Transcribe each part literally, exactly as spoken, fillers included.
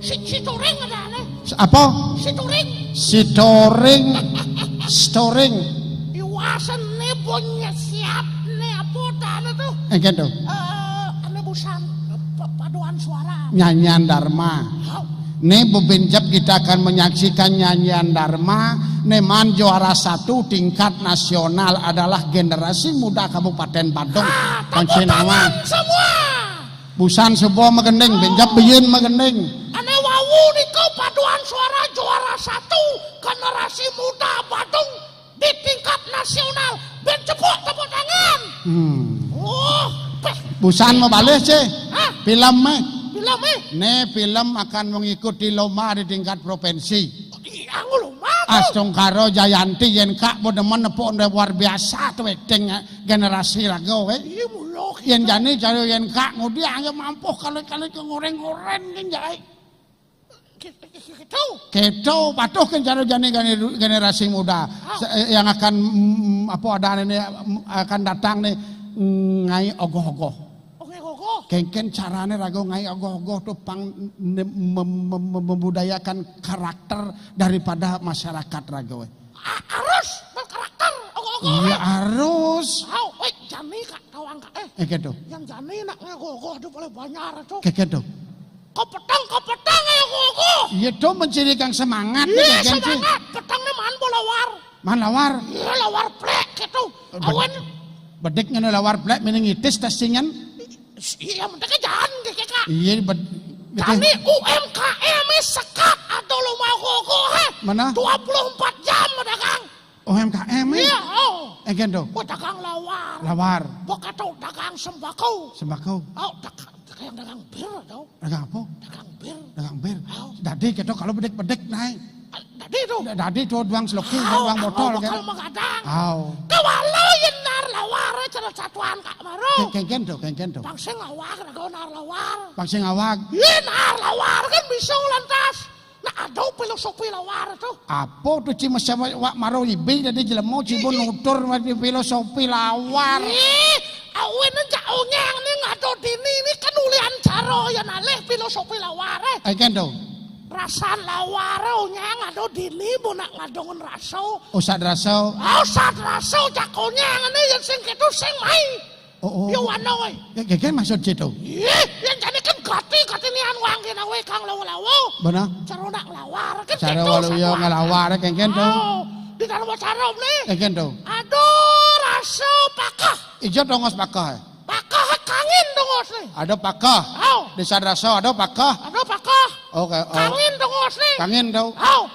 Si, si Turing adané. Apa? Si Turing. Si Turing. Storing. Iwasné punya siap né apa adané tuh? Engken tuh. Eh, ané busan, eh, pa-, paduan suara. Nyanyian Dharma. Hau. Né bebinjep kita akan menyaksikan nyanyian Dharma. Né man juara satu tingkat nasional adalah generasi muda Kabupaten Badung. Ah, tepuk tangan semua. Busan suba magending, binjep biyin magending. Ané wau nika paduan suara juara satu generasi muda Badung di tingkat nasional. Bin cepuk tepuk tangan. Hmm. Oh, peh. Busan mabalih, Cih. Hah? Filmé. Filmé. Né film akan mengikuti lomba di tingkat provinsi. Ih, anu lomba tuh. Astungkara Jayanti yén kak bo demen nepuk luar biasa tuh akting generasi raga wé. Iya, mula. Yén jani jare yén kak ngudi ayo mampuh kali-kali ke ngoren-ngoren kin jai. Gitu. Gitu, patuh kin jare jani gani-, generasi muda. Ah. Se-, eh, yang akan, mm, apa adané né, mm, akan datang né, mm, ngai ogoh-ogoh. Ogoh-ogoh. Kénkén carané raga ngai ogoh-ogoh tuh pang ne-, mem-, mem-, mem-, membudayakan karakter daripada masyarakat raga wé. A-, harus berkarakter ogoh-ogoh. Iya, harus. Hau, wéh, jani kak tawang kak, eh. Eh, gitu. Yang jani nak ngai ogoh-ogoh tuh boleh banyak tuh. Kayak gitu. Kepeteng-kepeteng ya ogoh-ogoh. Iya tuh mencirikan semangat. Iya, nih, kayak gitu. Semangat. Petengné man bo lawar. Man lawar. Iya, lawar plek gitu. Bed-, awen. Bedik ngene lawar plek meningitis testingan. Iya, mending jangan gitu, Kak. Iya, bed-, jani U M K M sekat atau lo mau koko, heh. Mana? Dua puluh empat jam dagang. U M K M, eh? Iya, oh. Engken tuh. Oh, dagang lawar. Lawar. Bukan tuh dagang sembako. Sembako. Oh, dagang, dagang, dagang bir tuh. Dagang apa? Dagang bir. Dagang bir. Au. Dadi kita kalau bedek-bedek naik. Dadi tuh. Da-, dadi tuh duang seloki, au, duang botol, kan? Kalau magadang. Au. Kawala yén naar lawar cara satuan Kak Maro. Ke-, kengken tuh, kengken tuh. Pang sing awak raga naar lawar. Pang sing awak. Yén naar lawar kan bisa lantas. Nah, ada filosofi lawar tuh. Apa tuh ci mesti wak maro ibi dadi jelema ci bo nutur wak filosofi lawar. Ih, awen jak onyang nih ngado dini ini kan ulian cara ya nalih filosofi lawar, eh. Ai kan tuh. Rasan lawar onyang ngado dini bo nak ngadongen raso. Usad raso. Usad raso jak onyang nih yang sing ketu sing mai. Oh, oh. Yo wano, eh. Ke-, ke-, ke maksud ci tuh? Ih, yang jani kan gati, gati nian wangge nawe kang lawo-lawo. Benar. Cara nak ngelawar kan. Cara gitu, walu yo satu ngelawar, kan, kan tuh. Oh, di dalam wacara nih. Kan, kan tuh. Ada rasa pakah. Ijo tongos pakah. Pakah kangin tongos nih. Ada pakah. Oh. Di sadrasa ada pakah. Ada pakah. Oke, oh. Kangin tongos nih. Kangin tuh. Oh.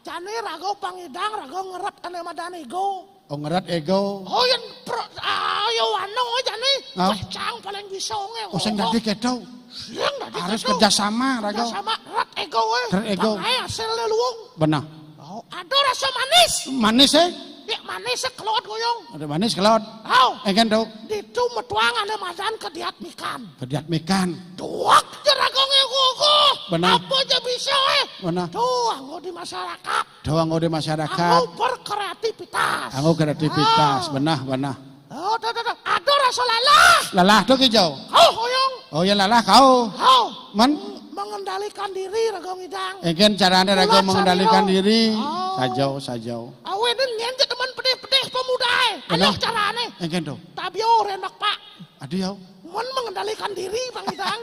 Jani raga pangidang, raga ngeret ane madan ego. Oh, ngeret ego. Oh, yang pro, ayo wano jani. Ah. Wah, cang paling bisa nge. Oh, sing dadi keto. Sing dadi harus keto. Kerjasama, raga. Kerjasama, ngeret ego, eh. Ngeret ego. Bang, eh, hasilnya luung. Benar. Oh, ada rasa manis. Manis, eh? Ya, manis, eh, kelot goyong. Ada manis, kelot. Oh. Eh, kan tuh. Ditu metuang ane madan kediat mikan. Kediat mikan. Duak jeragonge gogo. Benar. Apa aja bisa, eh? Benar. Tuh, anggo di masyarakat. Doang udah masyarakat. Anggo berkreativitas. Anggo kreativitas, ah. Benar, benar. Oh, tuh, tuh, tuh. Ada rasa lalah. Lalah tuh kijau. Oh, hoyong. Oh ya lalah kau. Oh. Men? Mengendalikan diri raga ngidang. Engken carane raga mengendalikan diri. Oh. Sajau, sajau. Awe nen nyen teman pedih-pedih pemuda, eh. Ayo carane. Engken tuh. Tabio rendak, Pak. Aduh ya. Men mengendalikan diri, Bang Idang.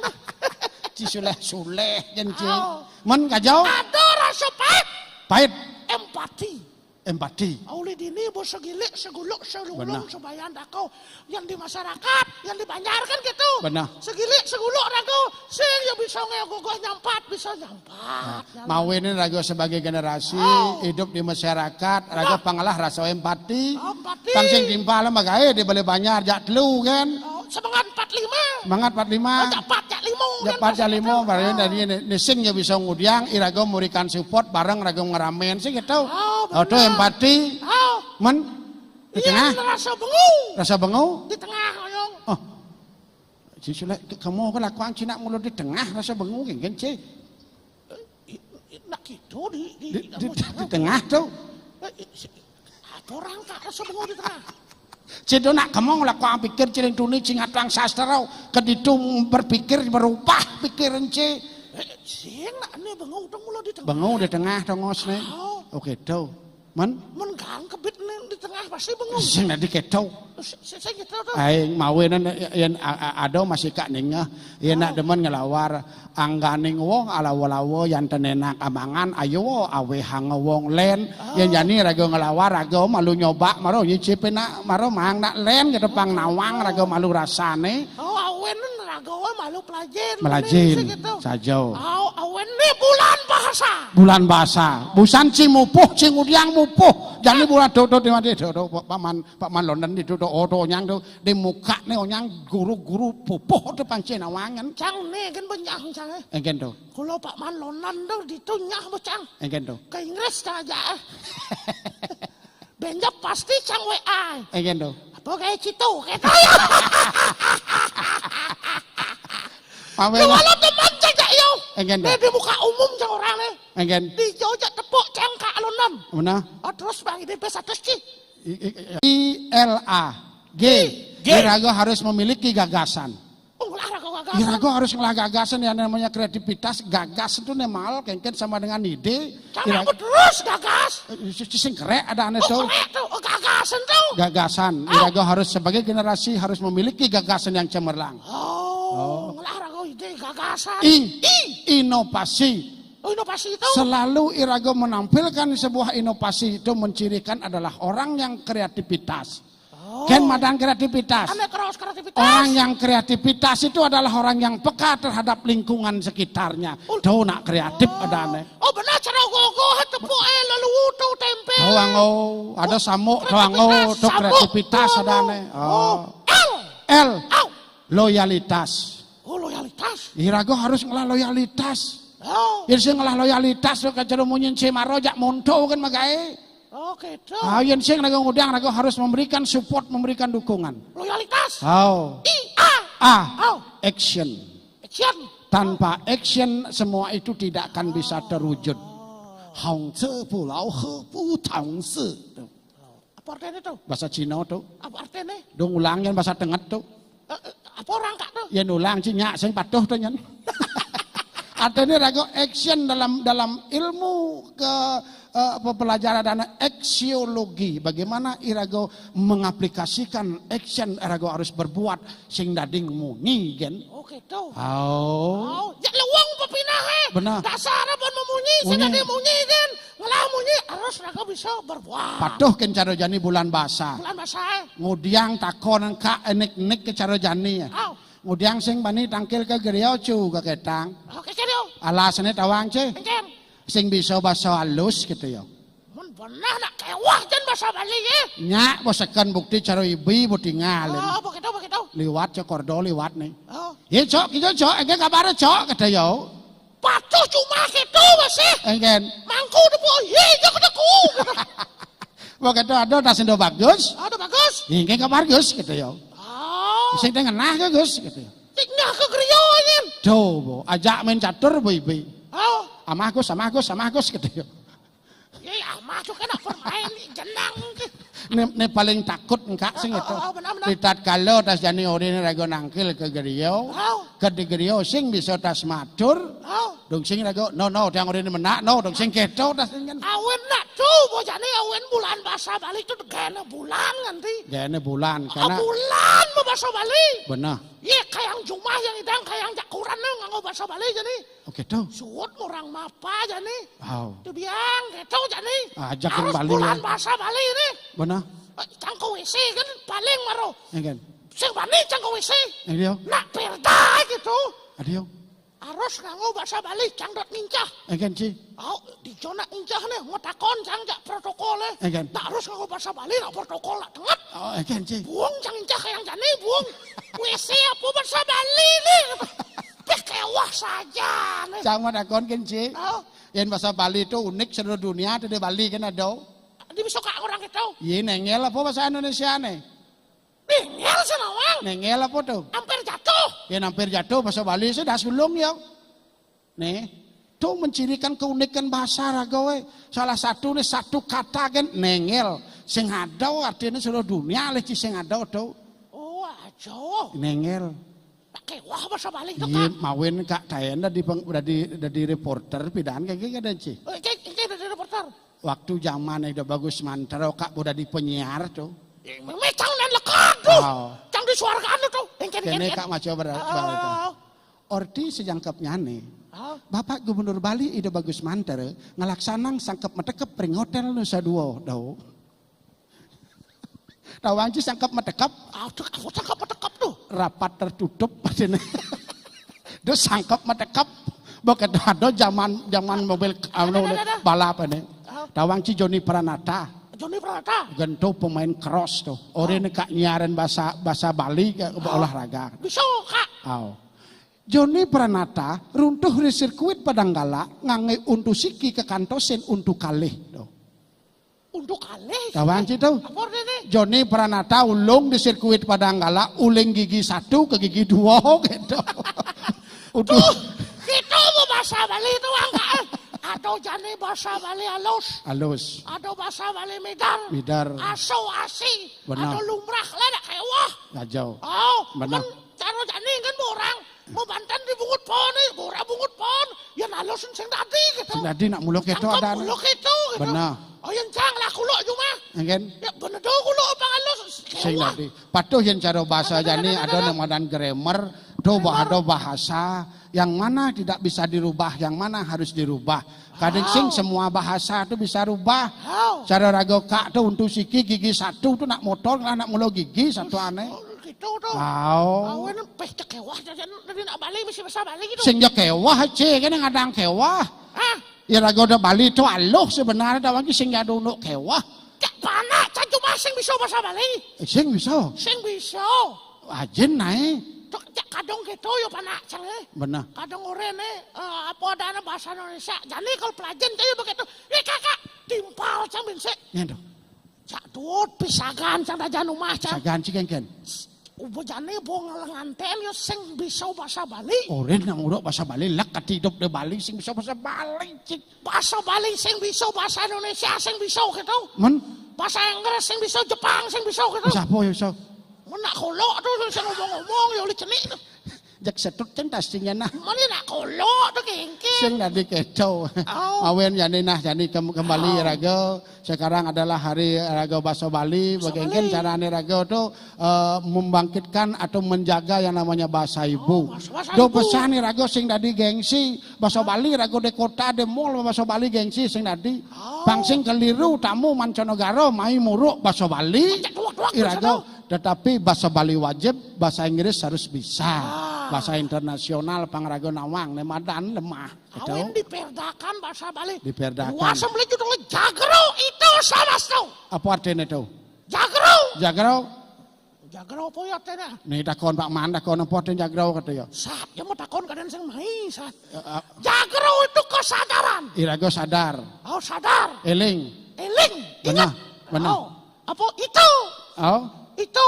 Ci suleh-suleh jen ci. Oh. Men kajau. Ada rasa pahit. Pahit. Empati. Empati. Auli dini bos segilik, seguluk, selulung, sebayan dakau. Yang di masyarakat, yang di banjar kan gitu. Benar. Segilik, seguluk, dakau. Sing ya bisa ngegogoh nyampat, bisa nyampat. Nah, mawene raga sebagai generasi hidup di masyarakat, raga pangalah rasa empati. Oh, empati. Kan sing timpal magae di Bale Banjar jak telu kan. Oh, semangat empat lima. Semangat empat lima. Oh, jak empat, jak lima. Jak empat, jak lima, baru dari ini, ini sing ya bisa ngudiang, iraga memberikan support bareng raga ngeramen sih gitu. Oh, benar. Empati. Oh. Men? Di tengah. Rasa bengu. Rasa bengu? Di tengah, oyong. Oh. Ci sulek, kamu kelakuan ci nak mulu di tengah rasa bengu genggen ci. Nak gitu di, di, di tengah tuh. Ada orang tak rasa bengu di tengah. Ci do nak kamu ngelakuan pikir ci ring tuni ci ngatang sastra keditu berpikir berubah pikiran ci. Sing nak ne bengong tong mula di tengah. Bengong di tengah tongos ne. Oh. Oke to. Men Mun gang kebit ne di tengah pasti bengong. Sing dadi keto. Sing sing gitu to. Aing mawe ne yen a- a- ada masih kak ningeh. Yen nak demen ngelawar angganing wong alawa-lawa yan tenenak amangan ayo awehang wong len. Yen jani raga ngelawar raga malu nyoba maro nyicipi nak maro mang nak len gitu pang nawang raga malu rasane. Oh, awen raga wah malu pelajin. Melajin Sing gitu. Saja. Oh, awen ne bulan bahasa. Bulan basa. Busan ci mupuh ci ngudiang mupuh. Jani bulan do do di mati do do paman paman London di do do oto nyang do di muka ne onyang guru-guru pupuh do panci nawangan. Cang ne gen benyah cang eh. Engken to. Kalau Pak Man Lonan tuh ditunyah bocang. Engken to. Ke Inggris cang aja eh. Benjap pasti cang W A. Engken to. Apa kayak citu kayak kaya. Mawe Walau teman cang cak yo. Engken to. Di muka umum cang orang eh. Engken. Di Jogja tepuk cang Kak Lonan. Mana? Oh, terus bang di desa terus ki. I L A G. G. Iraga harus memiliki gagasan. Oh, lah raga gagas. Iraga harus ngelah gagasan yang namanya kreativitas. Gagas itu nemal kengken sama dengan ide. Cang aku terus gagas. Sing kerek ada ane Oh, to. Korek tuh, oh, gagasan tuh. Gagasan. Iraga harus sebagai generasi harus memiliki gagasan yang cemerlang. Oh, ngelah raga ide gagasan. I. Inovasi. Oh, inovasi itu. Selalu iraga menampilkan sebuah inovasi itu mencirikan adalah orang yang kreativitas. Ken madan kreativitas. Ane keras kreativitas. Orang yang kreativitas itu adalah orang yang peka terhadap lingkungan sekitarnya. Tuh nak kreatif ada ane. Oh, benar cara gogo tepuk eh lalu tuh tempel. Doang oh, ada samuk doang oh, tuh kreativitas ada ane. Oh. L. L. Au. Loyalitas. Oh, loyalitas. Iraga harus ngelah loyalitas. Oh, Yen sing ngelah loyalitas lo kacero munyin cemaro jak monto kan magae. oh gitu. Ah, yen sing raga ngudang raga harus memberikan support, memberikan dukungan. Loyalitas. Hao. I A. A. Au. Action. Action. Tanpa action semua itu tidak akan bisa terwujud. Hong ce bu lao he bu tang se. Apa artinya tuh? Bahasa Cina tuh. Apa artinya? Dong ulang yang bahasa Tenget tuh. Eh, eh, apa orang kak tuh? Ya nulang ci nyak sing patuh tuh nyen. Artinya raga action dalam dalam ilmu ke eh, apa, pelajaran dan aksiologi. Bagaimana iraga mengaplikasikan action iraga harus berbuat sing dading munyi kan. Oh gitu. Oh. Oh, ya lewang pepinah eh. Benar. Dasar apa memunyi, Munyi. Sedang munyi kan. Ngelah munyi harus raga bisa berbuat. Patuh kan cara jani bulan basa. Bulan masa eh. Ngudiang takon ka enik-enik ke cara jani. Au. Ngudiang sing bani tangkil ke geria cu ke ketang. Oke kan yo. Alasane tawang ce. Engken. Sing bisa basa halus gitu ya. Mun benah nak kewah jan bahasa Bali ya. Nyak boseken bukti cara ibi butingal. Oh, begitu begitu. Liwat cok kordo liwat nih. Oh, Ye cok gitu cok, engke kabare cok kata yo. Patuh cuma gitu masih. Engken. Mangku depo ye jok deku. Begitu ada tas indo bagus. Ada bagus. Engke kabar Gus gitu yo. Oh, Sing tengah ke Gus gitu yo. Tiknya ke geria nyen. Tuh, bo, ajak main catur bo ibi. Oh, Amah Gus, amah Gus, amah Gus gitu yo. Ya, ya, masuk kena permain jenang. Ini, ini paling takut engkak sing itu. Oh, oh, benar, benar. Di tatkala tas jani ori ini raga nangkil ke geria. Oh. Ke di geria sing bisa tas matur. Oh. Dong sing raga no no tiang ori ini menak no dong sing keto tas ini kan. Awen nak tuh, bocah ini awen bulan bahasa Bali tuh gana bulan nanti. Gana bulan Ah, karena bulan mau bahasa Bali. Benar. Iya, kayak yang jumah yang idang, kayak yang jakuran nih nganggo bahasa Bali jadi. Oke tuh. Suut orang mapa jadi. Wow. Tuh biang gitu jadi. Ajak Harus yang Bali bulan ya. Bahasa Bali ini. Benar. Eh, cangko W C kan paling maro. Engken. Sing bani cangko W C. Engken yo. Nak perda gitu. Adio. Harus nganggo bahasa Bali cangdot ngincah. Engken ci. Oh, di zona ngincah nih, mau takon cang jak protokol eh. Engken. Nak harus nganggo bahasa Bali, nak protokol nak tenget. Oh, engken ci. Buang cang ngincah kayak jani, buang. W C apa bahasa Bali nih? Pekewah saja nih. Cang mau takon kan ci. Oh, Yang bahasa Bali itu unik seluruh dunia ada di Bali kan ada. Di bisa kak orang itu. Iya nengel apa bahasa Indonesia nih? Nengel sih nawang. Nengel apa tuh? Hampir jatuh. Ya hampir jatuh bahasa Bali sudah sulung ya. Nih, tuh mencirikan keunikan bahasa raga we. Salah satu nih satu kata kan nengel. Sing ada artinya seluruh dunia leh ci sing ada tuh. Oh, aja. Nengel. Kéwah basa Bali to, Kak. Iya, mawin Kak Tayan dadi peng-, dadi, dadi reporter pidan kaya gini kadén, Ci. Oh, iki, iki dadi reporter. Waktu zaman Ida Bagus Mantero, Kak, udah dadi penyiar to. Iya, mémé cang nén lekad to. Oh. Cang di suargaan to. Engkén, kéné, engkén, Kak, maca ber-, oh, ber-, itu. Orti sajangkepnyané. Oh. Bapak Gubernur Bali Ida Bagus Mantero ngalaksanang sangkep matekep ring Hotel Nusa Dua, to. Tawang Ci sangkep matekep. Aduh, apa sangkep matekep to? Rapat tertutup, padahal. Terus sangkep matekep. Begitu ada zaman, zaman mobil, anu, ada, ada, ada, balap ini. Ah. Tawang Ci Joni Pranata. Joni Pranata. Gento pemain cross to. Orén, ah, Kak, nyiaran basa, basa Bali, Kak, ah, olahraga. Bisa, Kak. Aw. Joni Pranata runtuh di sirkuit Padanggala nganggé untu siki kakantosin untu kalih to. Untu kalih. Tawang Ci to. Apa artiné? Joni Pranata ulung di sirkuit Padanggala, uling gigi satu ke gigi dua gitu. Udah. Tuh, kita mau basa Bali to, Angka. Ada jani basa Bali alus. Alus. Ada basa Bali midar. Midar. Aso asi. Benar. Ada lumrah lah, ada kéwah. Ngajau. Oh, benar. Men cara jani kan orang. Mabanten di bungut pohon, eh, ora bungut pohon, ya alus sing dadi gitu. Sing dadi nak mula kéto. Cangkep adané. Mula kéto gitu. Bener. Oh, yén cang lah kuluk cuma. Engkén. Ya bener dong kuluk apa alus? Sing kéwah. Dadi. Patuh yén cara basa jani ada nang madan grammar, to bah-, ada bahasa yang mana tidak bisa dirubah, yang mana harus dirubah. Kadang sing semua bahasa to bisa rubah. Cara raga Kak to untu siki gigi satu to nak motor lah nak mula gigi satu ané. Gitu to. Aw. Awen peh cek kéwah dadi, dadi nak Bali mesti basa Bali gitu. Sing ja kéwah, Ci, kéné ngadang kéwah. Hah? Ya raga udah Bali to aluh sebenarnya, tawang Ci sing ja unduk kéwah. Cek panak, cek cuma sing bisa basa Bali. Eh, sing bisa. Sing bisa. Ajin naé. Cek, cek kadung gitu ya panak cang, eh. Bener. Kadung orén, eh, eh, apa adané basa Indonesia. Jani kalau pelajen cang begitu. Eh, Kakak, timpal cang binsik. Nyén to. Cak duut pisagan cang dajan umah cang. Pisagan Ci kénkén. Uba jani bo ngalengantén ya sing bisa basa Bali. Orén nang uruk basa Bali, lek kati idup di Bali sing bisa basa Bali, Ci. Basa Bali sing bisa, basa Indonesia sing bisa gitu. Men? Basa Inggris sing bisa, Jepang sing bisa gitu. Basa apa ya bisa? Men nak kolok to sing ngomong-ngomong ya oleh cenik to. Jak setut kan tastinya nah. Men nak kolok to kénkén. Sing dadi kéto. Oh. Awen jani nah, jani kem-, kembali raga. Sekarang adalah hari raga basa Bali. Basa Bali. Bagaimana carané raga to, eh, membangkitkan atau menjaga yang namanya basa ibu. Oh, basa, basa ibu. Do pesan nih raga sing dadi gengsi. Basa Bali raga di kota, di mall basa Bali gengsi sing dadi. Oh. Pang sing keliru tamu mancanegara mai muruk basa Bali. Cek duak-duak iraga. Tetapi basa Bali wajib, basa Inggris harus bisa. Ah. Basa internasional pang raga nawang, né madan lemah. Awen diperdakan basa Bali. Diperdakan. Wah, sembelih judulnya jagro itu sama to. Apa artinya to? Jagro. Jagro. Jagro apa ya artinya? Nih takon Pak Man, takon apa artinya jagro kata ya. Sat, ya mau takon kadén sing mai, sat. Eh, eh. Jagro itu kesadaran. Iraga sadar. Oh, sadar. Éling. Éling. Benar, ingat. Benar. Oh, apa itu? Oh. Itu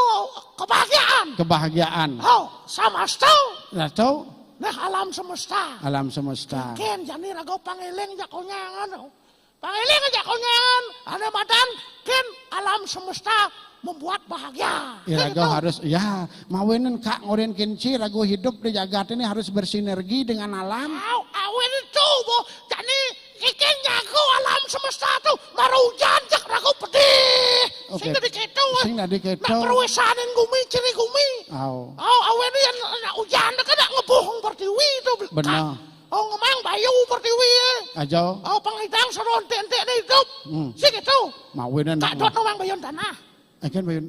kebahagiaan. Kebahagiaan. Oh, sama to. Lah to. Nah, alam semesta. Alam semesta. Kén jani raga pangéling jak konyangan. Pangéling jak konyangan. Ada madan kén alam semesta membuat bahagia. Iraga harus, ya, mawinan Kak ngorén kén Ci, raga hidup di jagat ini harus bersinergi dengan alam. Aw, awen itu, bo. Jani iki nyago alam semesta to, mara ujan cek raga pedih. Oke. Sing dadi kéto. Sing dadi kéto. Nak perwésanin gumi, ciri gumi. Aw. Aw, awen ini yang nak ujan to kan nak ngebuh pertiwi to. Benar. Oh, ngemang bayu pertiwi ya. Aja. Oh, pangidang serontek-entek hidup. Hmm. Sing itu. Mawinan. Tak dot ngemang bayun tanah. Engkén bayun.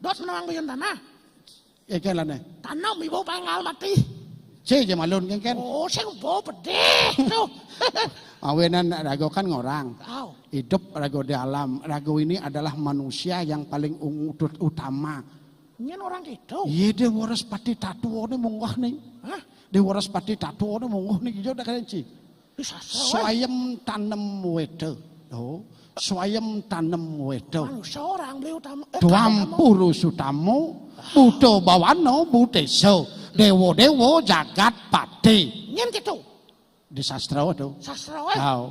Dot ngemang bayun tanah. Engkén lané. Tanam ibu pangal mati. Ci ja malun kénkén. Oh, sing bo pedih to. Mawinan raga kan ngorang. Aw. Hidup raga di alam. Raga ini adalah manusia yang paling ut-, utama. Nyén orang kéto. Iya, Déwa Wrespati tatuané munggah nih. Hah? Déwa Wrespati tatuané munggah nih, iya dak kaya Ci. Di sastra, wéh. Swayam tanem wéda. Oh, swayam tanem wéda. Manusia orang beli utama. Eh, Tuan utama. Purus utama, Buddha bawana, Buddhesa, Déwa-déwa jagat pati. Nyén kéto. Di sastra to. Sastra, wéh. Aw.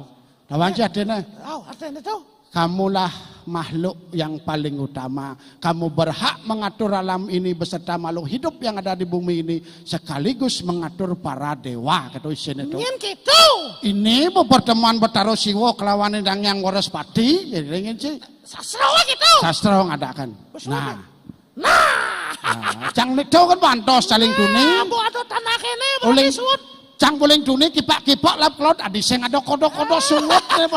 Tawang Ci artiné. Aw, artiné to. Kamulah makhluk yang paling utama. Kamu berhak mengatur alam ini beserta makhluk hidup yang ada di bumi ini, sekaligus mengatur para dewa, kata isinnya itu. Nyén gitu. Ini mau pertemuan Betara Siwa kelawan Endang Hyang Waraspati, jadi ingin sih. Sastra gitu. Sastra ngadakan. Nah. Nah. Nah, cang niku kan pantos caling duni. Nah, bu ada tanah kene, uling suut. Cang uling duni kipak-kipak lap kelot adi sing ada kodo-kodo suut. Ada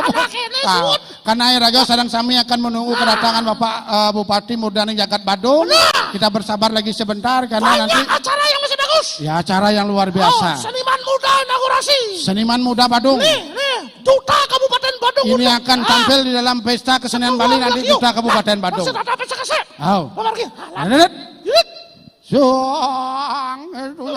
tanah kene suut. Karena raga sedang sami akan menunggu kedatangan Bapak eh, Bupati Murdaning Jagat Badung. Benar. Kita bersabar lagi sebentar karena nanti acara yang masih bagus. Ya, acara yang luar biasa. Oh, seniman muda inaugurasi. Seniman muda Badung. Nih, nih, duta Kabupaten Badung. Ini akan tampil di dalam pesta kesenian Bali nanti, duta Kabupaten Badung. Maksud ada pesta kesenian. Aw. Pamargi. Alah. Alah. Suang itu.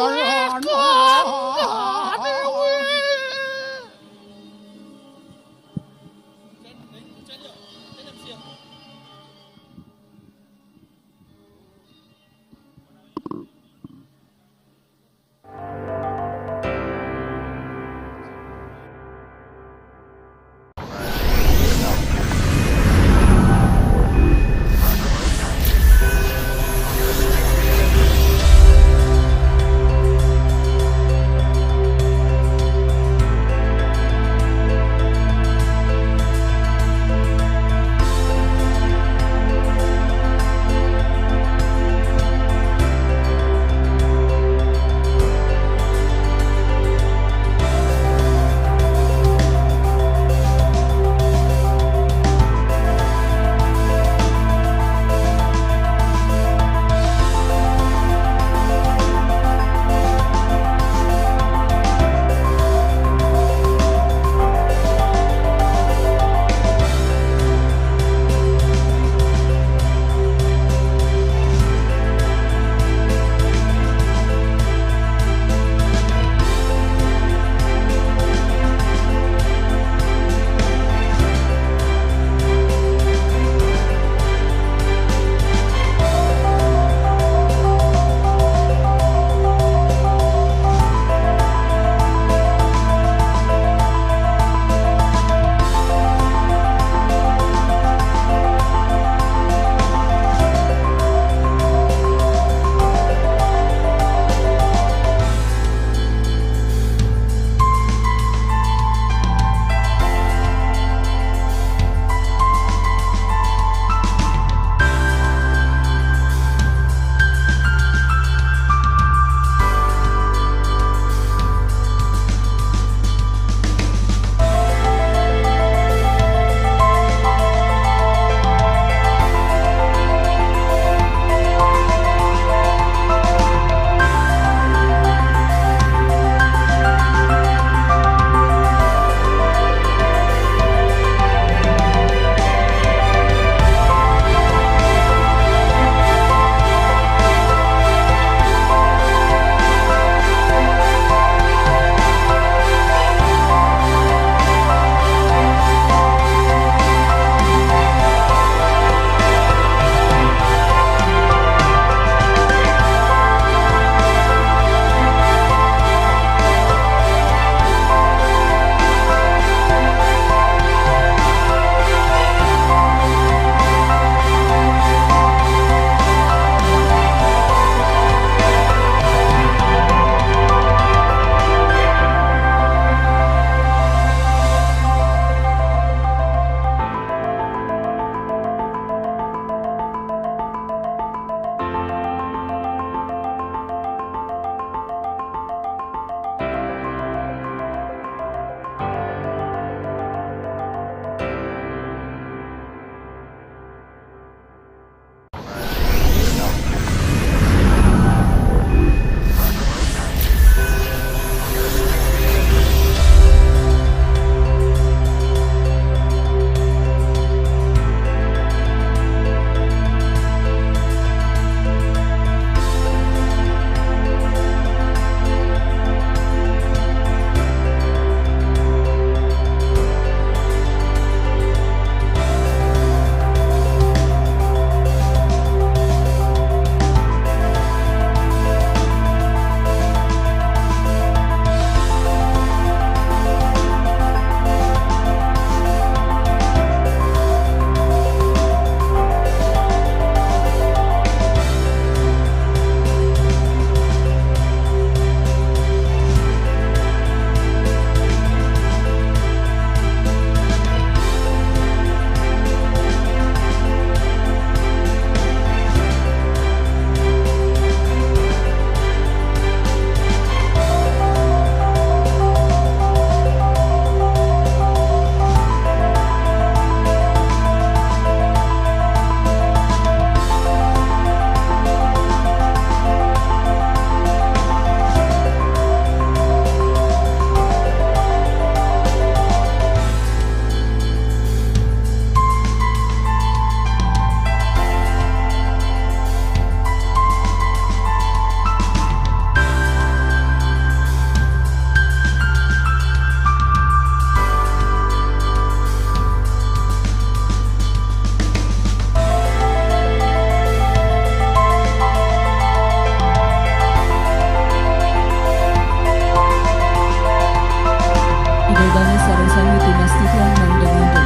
Dane sareng sami tunas titiang mangda-mangda.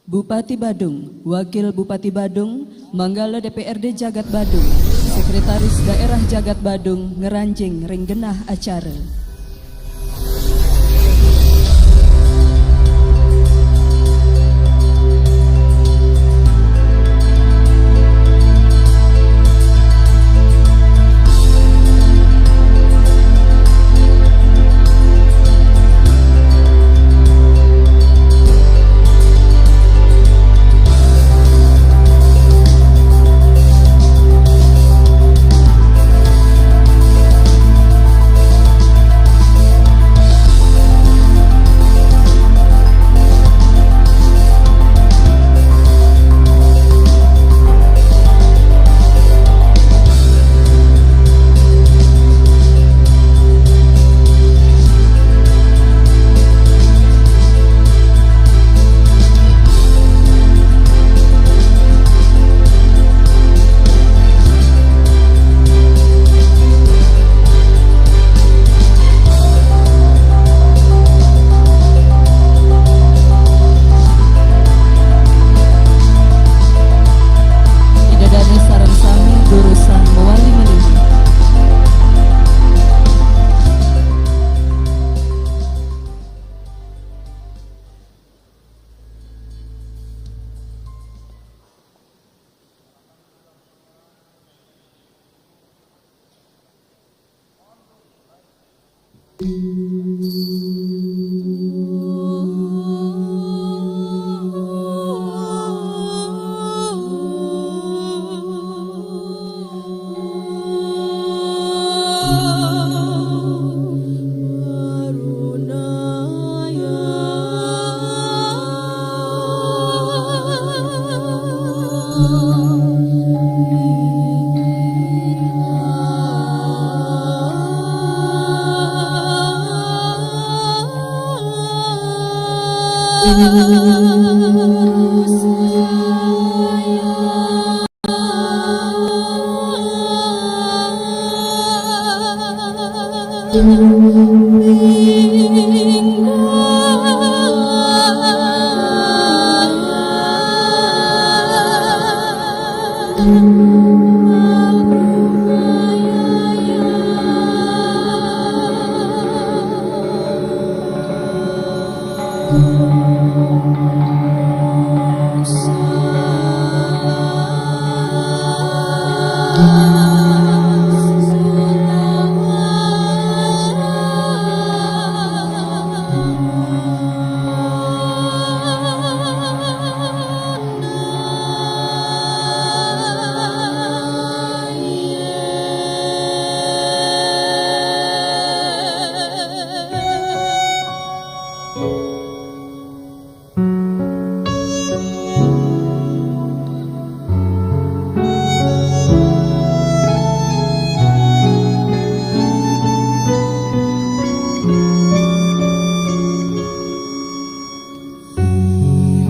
Bupati Badung, Wakil Bupati Badung, manggala D P R D Jagat Badung, Sekretaris Daerah Jagat Badung ngranjing ring genah acara. Ida dane sareng sami durusang mawali malih.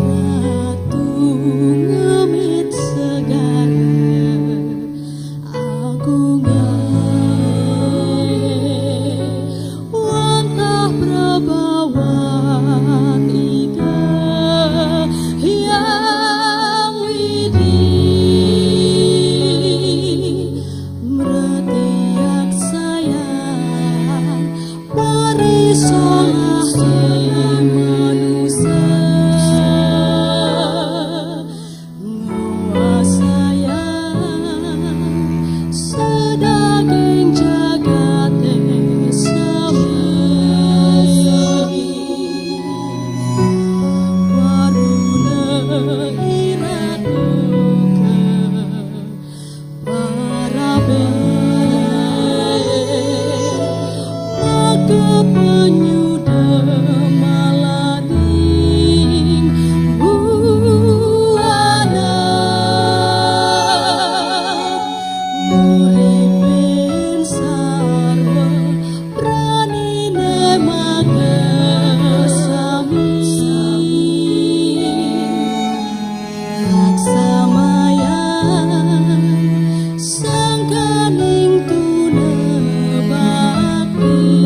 Ratu ngemit segara agung, wantah prabawan Ida Hyang Widi, mretiak sayang, parisolah manusa, nguasayang sedaging jagate sami. Waruna iratu ka parabe, maka panyuda malaning buana. Nguripin sarwa pranine maka sami. Laksamayang sangkaning tuna bakti.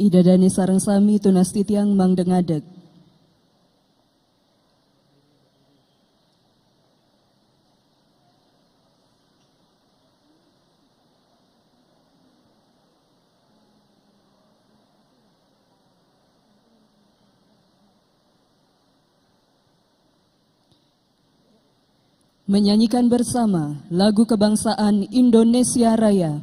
Ida dané sareng sami tunas titiang mangda ngadeg. Menyanyikan bersama lagu kebangsaan Indonesia Raya.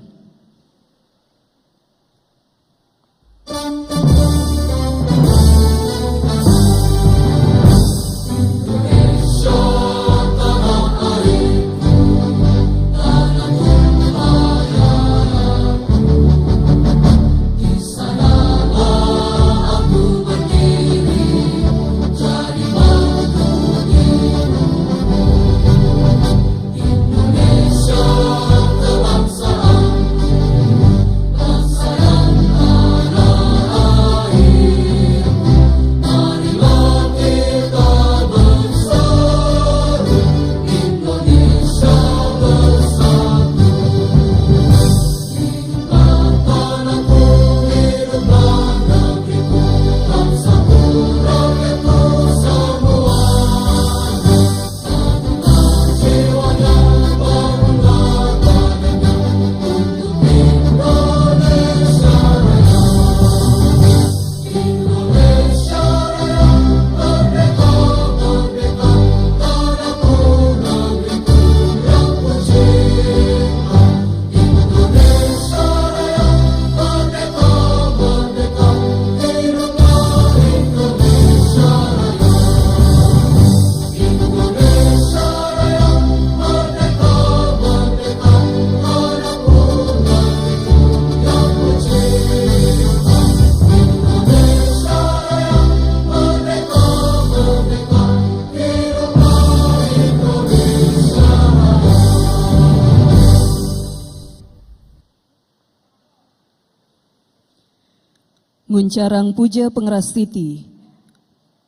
Puncarang puja pangrastiti.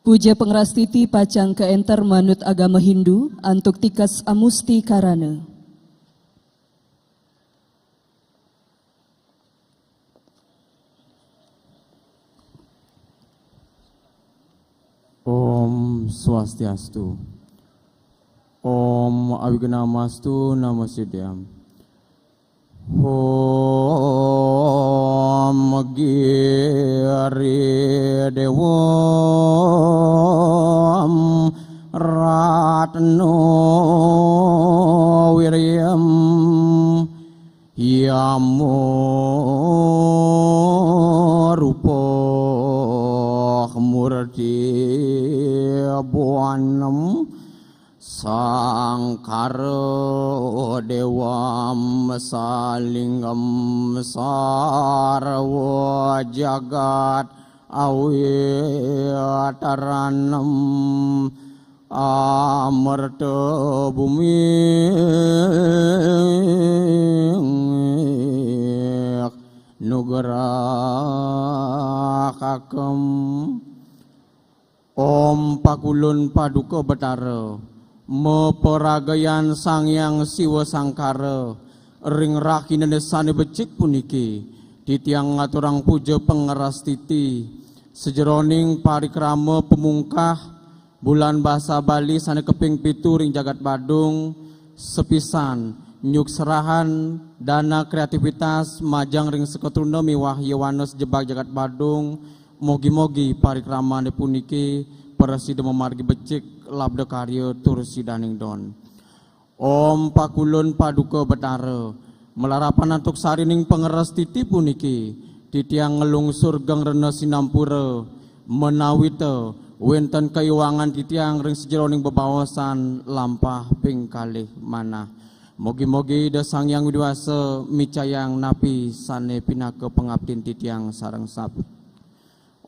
Puja pangrastiti pacang kaenter manut agama Hindu antuk tikas amusti karana. Om Swastiastu. Om Awignamastu Namo Siddham. Om Giri Dewa Ratno Wiryam Yamo Rupa Murti Buanam Sangkara Dewam Salingam Sarwa Jagat Awitaranam Amerta Bumi Nugraha Kakem. Om Pakulun Paduka Betara, maparagayan Sang Hyang Siwa Sangkara, ring rahinane sane becik puniki, titiang ngaturang puja pangrastiti, sajeroning parikrama pamungkah Bulan Basa Bali sane kaping pitu ring jagat Badung, sapisan nyukserahan dana kreativitas majeng ring Sekaa Truna miwah Yowanes Jebag Jagat Badung, Mogi-mogi parikramane puniki prasida mamargi becik labda karya tur sidaning don. Om Pakulun Paduka Betara, malarapan antuk sarining pangrastiti puniki, titiang nglungsur geng rena sinampura, menawita wenten kaiwangan titiang ring sajeroning bebaosan lampah ping kalih manah. Mogi-mogi Ida Sang Hyang Widi Wasa micayang napi sane pinaka pangaptin titiang sareng sab.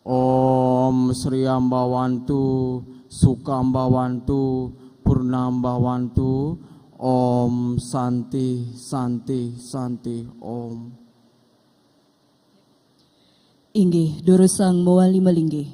Om Sri Ambawantu, Suka Ambawantu, Purna Ambawantu, Om Santi, Santi, Santi, Om. Inggih, durusang mawali malinggih.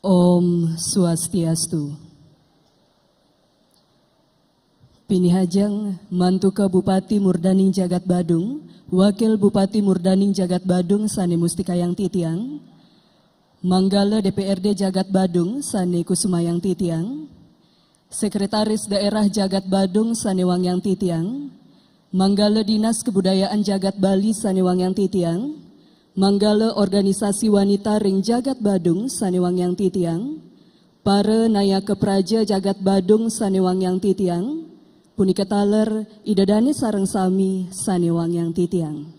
Om Swastiastu. Pinihajeng mantuka Bupati Murdaning Jagat Badung, Wakil Bupati Murdaning Jagat Badung sane mustikayang titiang, manggala D P R D Jagat Badung sane kusumayang titiang, Sekretaris Daerah Jagat Badung sane wangiang titiang, manggala Dinas Kebudayaan Jagat Bali sane wangiang titiang, manggala organisasi wanita ring Jagat Badung sane wangiang titiang, para nayaka praja Jagat Badung sane wangiang titiang, punika taler Ida dane sareng sami sane wangiang titiang.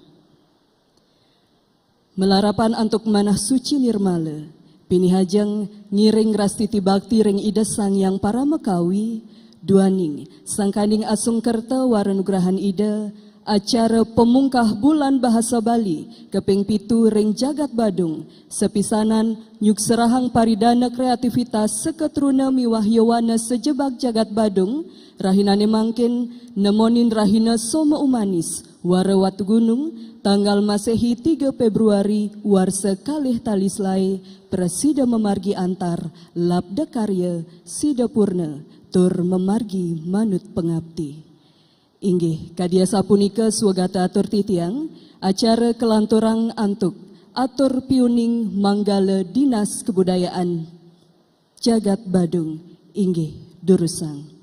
Malarapan antuk manah suci nirmala, pinihajeng ngiring rastiti bakti ring Ida Sang Hyang Paramakawi, duaning sangkaning asung kerta waranugrahan Ida, acara pamungkah Bulan Bahasa Bali kaping pitu ring Jagat Badung, sapisanan nyukserahang paridana kreativitas sekatruna miwah yowana sejebag Jagat Badung, rahinane mangkin nemonin rahina Soma Umanis, Wara Watugunung, tanggal Masehi tiga Februari, warsa kalih tali selae, prasida mamargi antar, labda karya, sida purna, tur mamargi manut pangapti. Inggih, kadi asapunika swagata atur titiang, acara kalanturang antuk atur piuning manggala Dinas Kebudayaan Jagat Badung, inggih durusang.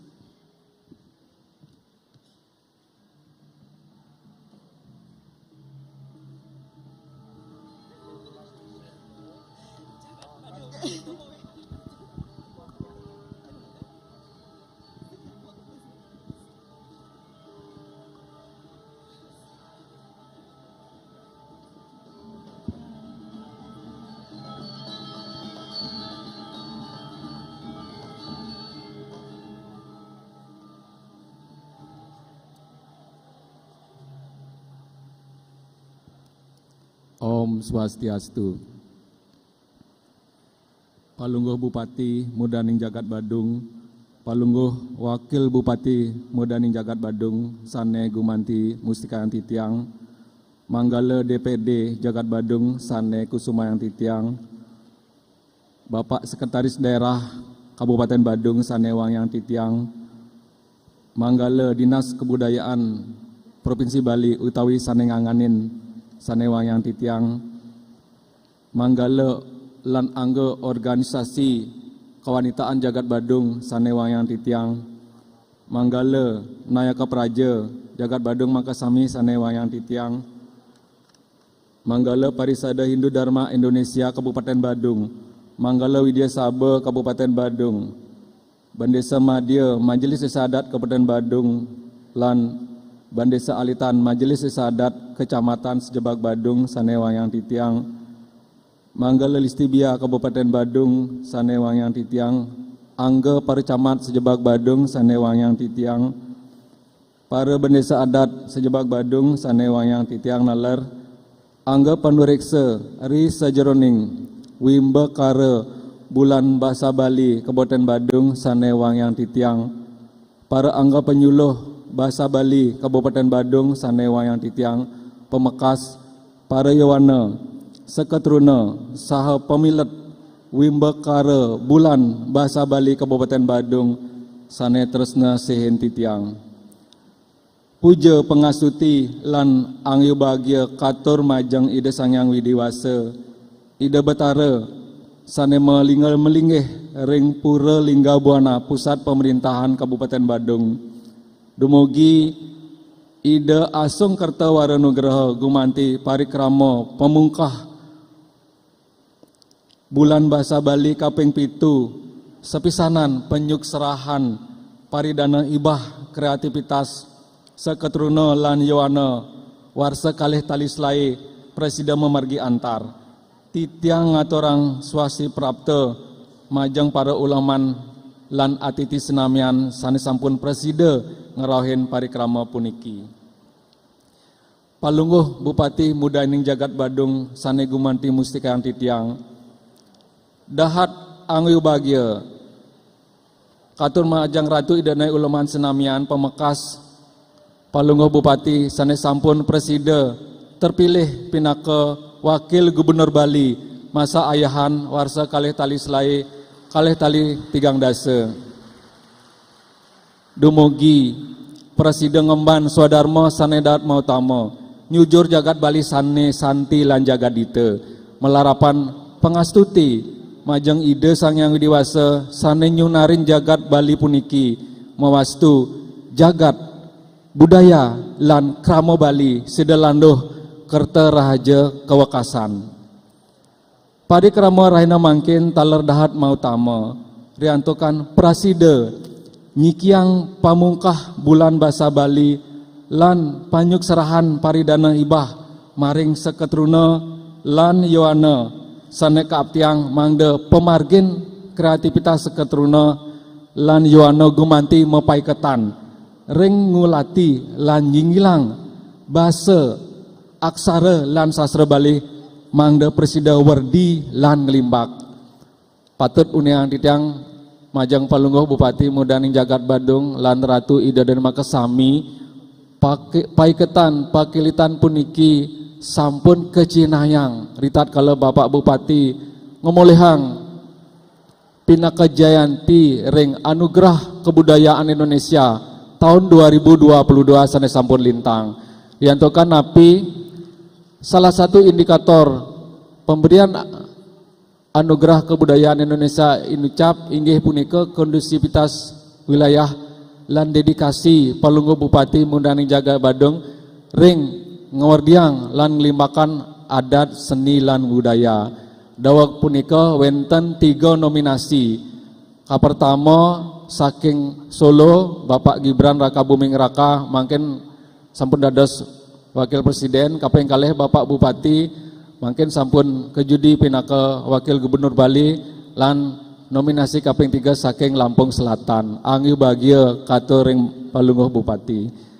Om Swastiastu. Palungguh Bupati Murdaning Jagat Badung, Palungguh Wakil Bupati Murdaning Jagat Badung sane gumanti mustikayang titiang, manggala D P D Jagat Badung sane kusumayang titiang, Bapak Sekretaris Daerah Kabupaten Badung sane wangiang titiang, manggala Dinas Kebudayaan Provinsi Bali utawi sane nganganin sane wangiang titiang, manggala lan angga organisasi kawanitaan Jagat Badung sane wangiang titiang, manggala nayaka praja Jagat Badung makasami sane wangiang titiang, manggala Parisada Hindu Dharma Indonesia Kabupaten Badung, manggala Widya Saba Kabupaten Badung, Bendesa Madya Majelis Desa Adat Kabupaten Badung, lan Bendesa Alitan Majelis Desa Adat Kecamatan sejebag Badung sane wangiang titiang, manggala Listibia Kabupaten Badung sane wangiang titiang, angga para camat sejebag Badung sane wangiang titiang, para bendesa adat sejebag Badung sane wangiang titiang naler, angga panureksa ri sajeroning wimbakara Bulan Basa Bali Kabupaten Badung sane wangiang titiang, para angga panyuluh Basa Bali Kabupaten Badung sane wangiang titiang, pamekas, para yowana, sekatruna, saha pamilet wimbakara Bulan Basa Bali Kabupaten Badung sane tresna sihin titiang. Puja pangastuti lan angayubagia katur majeng Ida Sang Hyang Widi Wasa, Ida Betara, sane malingga malinggih ring Pura Lingga Buana, pusat pamerintahan Kabupaten Badung. Dumugi Ida asung kerta wara nugraha gumanti parikrama pamungkah Bulan Basa Bali kaping pitu, sapisanan panyukserahan paridana hibah kreativitas sekatruna lan yowana warsa kalih tali selae prasida mamargi antar. Titiang ngaturang swasti prapta majeng para uleman lan atiti senamian sane sampun prasida ngrauhin parikrama puniki. Palungguh Bupati Murdaning Jagat Badung sane gumanti mustikayang titiang, dahat angayubagia katur majeng Ratu Ida Dané uleman senamian pamekas Palungguh Bupati sane sampun prasida terpilih pinaka Wakil Gubernur Bali masa ayahan warsa kalih tali selae kalih tali tigang dasa. Dumugi Prasida ngemban swadarma sane dahat mautama, nyujur jagat Bali sane santi lan jagadita, malarapan pangastuti majeng Ida Sang Hyang Widi Wasa sane nyunarin jagat Bali puniki mawastu jagat budaya lan krama Bali sida landuh kerta rahaja kawekasan. Parikrama rahina mangkin taler dahat mautama, riantukan prasida nyikiang pamungkah bulan basa Bali lan panyukserahan paridana hibah maring seketruna lan yowana sane kaaptiang mangda pamargin kreativitas seketruna lan yowana gumanti mapaiketan ring ngulati lan nyinggilang basa, aksara lan sastra Bali mangda prasida werdi lan nglimbak. Patut uningang titiang majeng Palungguh Bupati mudaning jagat Badung lan Ratu Ida Dane makasami, pake-, paiketan pakilitan puniki sampun kacinahang ritatkala Bapak Bupati ngamolihang pinaka jayanti ring Anugerah Kebudayaan Indonesia taun dua ribu dua puluh dua sane sampun lintang. Riantukan napi salah satu indikator pemberian Anugerah Kebudayaan Indonesia inucap inggih punika kondusivitas wilayah lan dedikasi Palungguh Bupati mudaning jagat Badung ring ngwerdiang lan nglimbakan adat, seni, lan budaya. Daweg punika wenten tiga nominasi. Kapertama saking Solo, Bapak Gibran Raka Buming Raka, mangkin sampun dados Wakil Presiden, kaping kalih Bapak Bupati, mangkin sampun kajudi pinaka Wakil Gubernur Bali, lan nominasi kaping tiga saking Lampung Selatan. Anggi bagia katur ring Palungguh Bupati.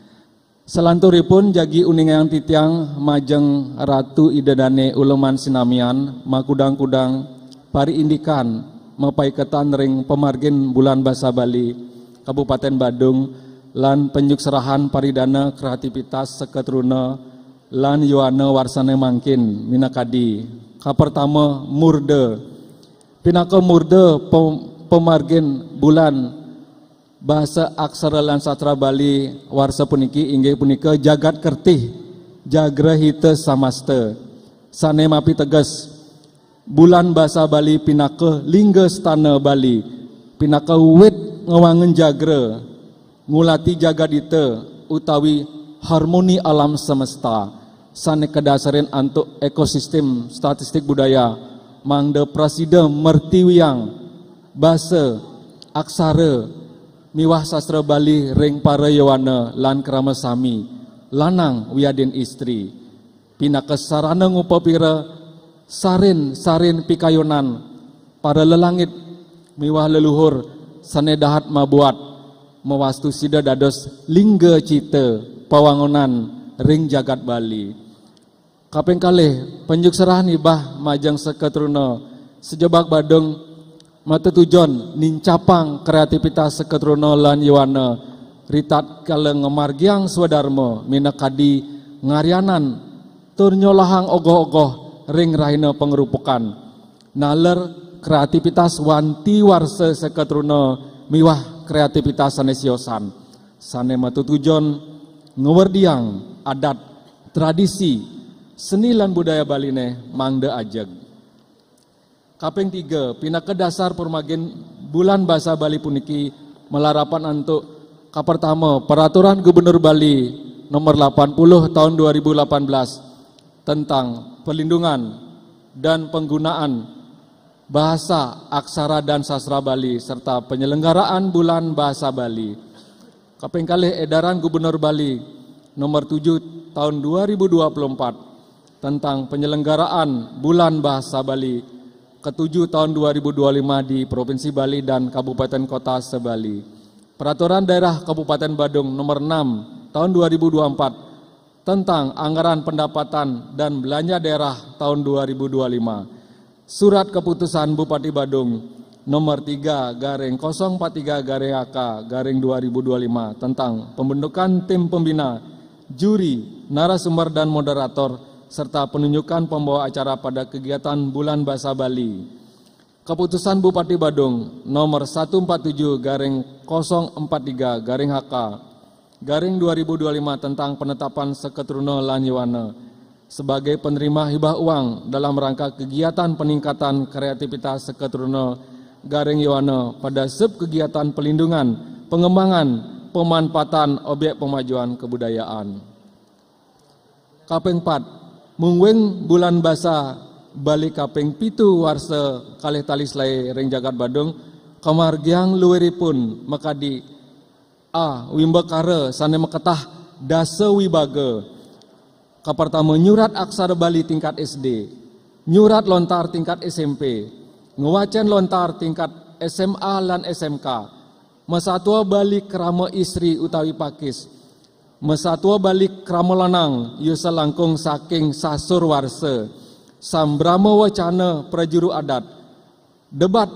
Salanturipun jagi uningang titiang majeng Ratu Ida Dane Uleman sinamian makudang-kudang pariindikan mapaiketan ring pamargin Bulan Basa Bali Kabupaten Badung lan panyukserahan paridana kreativitas seketruna lan yowana warsane mangkin minakadi. Kapertama, murda. Pinaka murda pem-, pamargin Bulan Basa Aksara lan Sastra Bali warsa puniki inggih punika Jagat Kertih, Jagrahita Samasta, sane mapiteges Bulan Basa Bali pinaka lingga stana Bali, pinaka wit ngwangun jagra, ngulati jagadita utawi harmoni alam semesta, sane kadasarin antuk ekosistem statistik budaya, mangda prasida mertiwiang basa, aksara, miwah sastra Bali ring para yowana lan krama sami, lanang wiadin istri. Pinaka sarana ngupapira sarin-sarin pikayunan para lelangit miwah leluhur sane dahat mabuat mawastu sida dados lingga cita pawangunan ring jagat Bali. Kaping kalih, panyukserahan hibah majeng seketruna sajebag Badung matetujon nincapang kreativitas seketruna lan yowana ritatkala ngamargiang swadarma minakadi ngaryanan tur nyolahang ogoh-ogoh ring rahina pangrupukan. Naler kreativitas wanti warsa seketruna miwah kreativitas sane siosan, sane matetujon ngwerdiang adat, tradisi, seni lan budaya Baline mangda ajeg. Kaping tiga, pinaka dasar purmagin Bulan Basa Bali puniki malarapan antuk kapertama, Peraturan Gubernur Bali Nomor lapan puluh Tahun dua ribu lapan belas tentang perlindungan dan penggunaan bahasa, aksara, dan sastra Bali serta penyelenggaraan Bulan Bahasa Bali. Kaping kalih, Edaran Gubernur Bali Nomor tujuh Tahun dua ribu dua puluh empat tentang penyelenggaraan Bulan Bahasa Bali ketujuh tahun dua ribu dua puluh lima di Provinsi Bali dan Kabupaten Kota se-Bali. Peraturan Daerah Kabupaten Badung Nomor enam Tahun dua ribu dua puluh empat tentang anggaran pendapatan dan belanja daerah tahun dua ribu dua puluh lima. Surat Keputusan Bupati Badung Nomor tiga garing kosong empat tiga garing A K garing dua ribu dua puluh lima tentang pembentukan tim pembina, juri, narasumber, dan moderator, serta penunjukan pembawa acara pada kegiatan Bulan Bahasa Bali. Keputusan Bupati Badung Nomor satu empat tujuh garing kosong empat tiga garing H K garing dua ribu dua lima tentang penetapan Seketruna lan Yowana sebagai penerima hibah uang dalam rangka kegiatan peningkatan kreativitas Seketruna garing Yowana pada subkegiatan pelindungan, pengembangan, pemanfaatan objek pemajuan kebudayaan. Kaping pat, mungguing bulan basa Bali kaping pitu warsa kalih tali selaé ring jagat Badung, kamargiang luiripun makadi: A. Wimbakara sané maketah dasa wibaga. Kapertama, nyurat aksara Bali tingkat S D, nyurat lontar tingkat S M P, ngwacén lontar tingkat S M A lan S M K, masatua Bali krama istri utawi pakis, masatua Bali krama lanang, yusa langkung saking sasur warsa, sambrama wacana prajuru adat, debat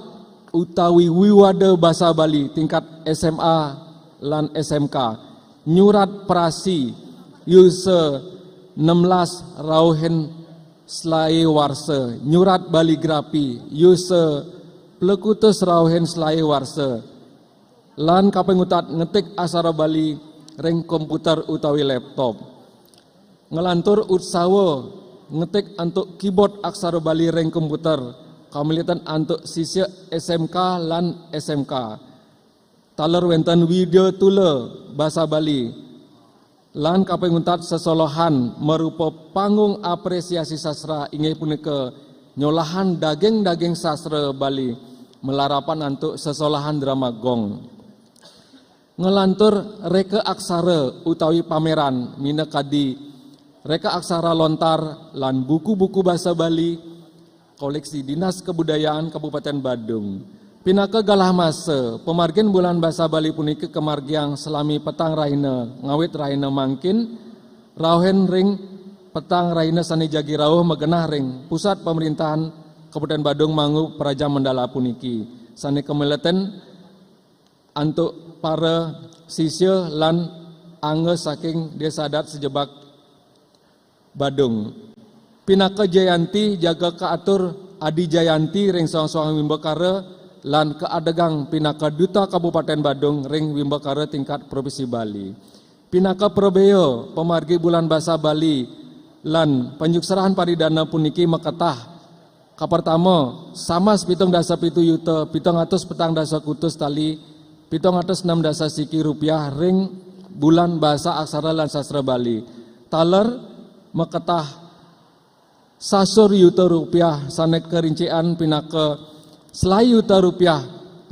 utawi wiwada basa Bali tingkat S M A lan S M K, nyurat prasi, yusa nemlas rauhin selaé warsa, nyurat baligrafi, yusa plekutus rauhin selaé warsa, lan kaping untat ngetik aksara Bali ring komputer utawi laptop. Nglantur utsawa ngetik antuk keyboard aksara Bali ring komputer, kamiletan antuk sisya S M K lan S M K. Taler wénten widya tula basa Bali. Lan kaping untat sesolahan marupa panggung apresiasi sastra, inggih punika nyolahang daging-daging sastra Bali malarapan antuk sesolahan drama gong. Nglantur reka aksara utawi pameran minakadi reka aksara lontar lan buku-buku basa Bali, koleksi Dinas Kebudayaan Kabupaten Badung. Pinaka galah masa, pamargin Bulan Basa Bali puniki kamargiang salami petang rahina, ngawit rahina mangkin, rauhin ring petang rahina sané jagi rauh magenah ring pusat pamerintahan Kabupaten Badung Mangu Praja Mandala puniki, sané kamiletan antuk para sisya lan angga saking Desa Adat Sejebak Badung. Pinaka jayanti jaga kaatur Adi Jayanti ring soang-soang wimbakara lan kaadegang pinaka Duta Kabupaten Badung ring wimbakara tingkat Provinsi Bali. Pinaka prabéa pamargi Bulan Basa Bali lan panyukserahan paridana puniki maketah: kapertama, samas pitung dasa pitu yuta pitung atus petang dasa kutus tali pitung atus enam dasa siki rupiah ring Bulan Basa Aksara lan Sastra Bali. Taler maketah sasur yuta rupiah sané karincikan pinaka selaé yuta rupiah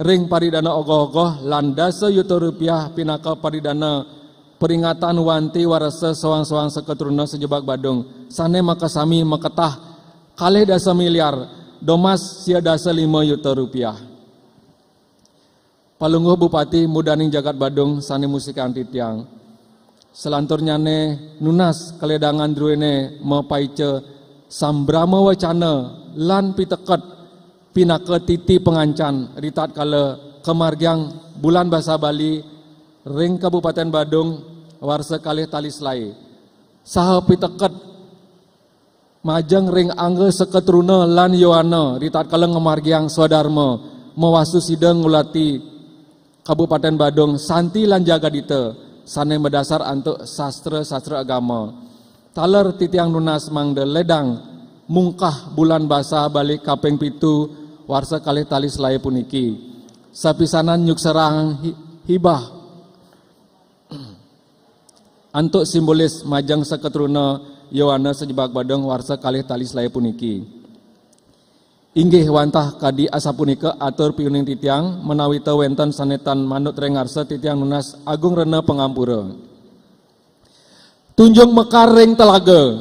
ring paridana ogoh-ogoh lan dasa yuta rupiah pinaka paridana peringatan wanti warsa soang-soang Seketruna Sejebak Badung sané makasami maketah kalih dasa miliar domas sia dasa lima yuta rupiah. Palungguh Bupati mudaning jagat Badung sané musikang titiang. Salanturnyané nunas kaledangan druéné mapaica sambrama wacana lan piteket pinaka titi pangancan ritatkala kamargiang Bulan Basa Bali ring Kabupaten Badung warsa kalih tali selaé. Saha piteket majeng ring angga Seketruna lan Yowana ritatkala ngamargiang swadarma mawastu sida ngulati Kabupaten Badung santi lan jagadita sané madasar antuk sastra-sastra agama. Taler titiang nunas mangda ledang mungkah Bulan Basa Bali kaping pitu warsa kalih tali selaé puniki. Sapisanan nyukserang hi-, hibah antuk simbolis majeng Seketruna Yowana Sejebak Badung warsa kalih tali selaé puniki. Inggih wantah kadi asapunika atur piuning titiang, menawi ta wénten sané tan manut ring ngarsa titiang nunas agung rena pangampura. Tunjung mekar ring telaga,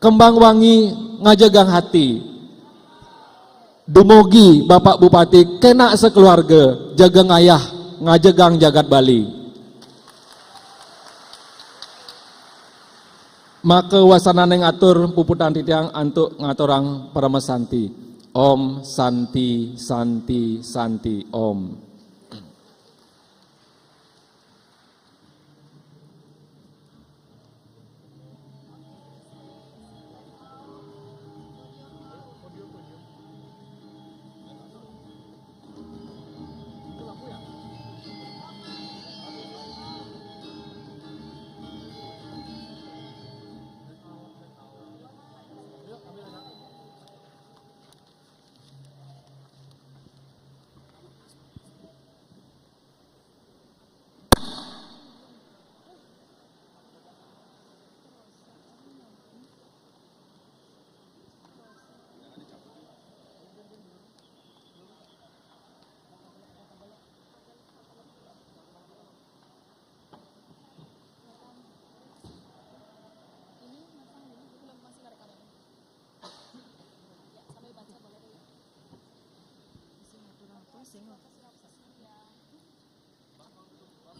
kembang wangi ngajegang hati. Dumugi Bapak Bupati kénak sakeluarga, jaga ngayah ngajegang jagat Bali. Maka wasananing atur puputang titiang antuk ngaturang parama santi. Om Santi, Santi, Santi, Om.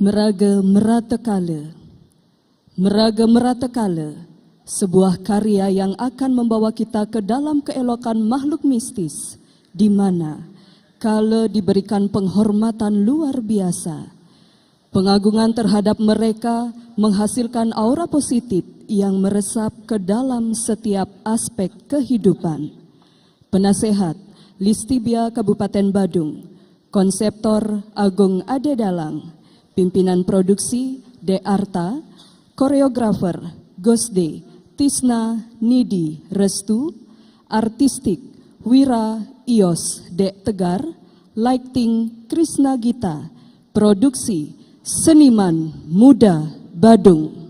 Meraga Meratekala. Meraga Meratekala, sebuah karya yang akan membawa kita ke dalam keelokan makhluk mistis, di mana kala diberikan penghormatan luar biasa. Pengagungan terhadap mereka menghasilkan aura positif yang meresap ke dalam setiap aspek kehidupan. Penasehat, Listibia Kabupaten Badung. Konseptor, Agung Ade Dalang. Pimpinan produksi, De Arta. Koreografer, Gosde, Tisna Nidi Restu. Artistik, Wira Ios Dek Tegar. Lighting, Krisna Gita. Produksi, Seniman Muda Badung.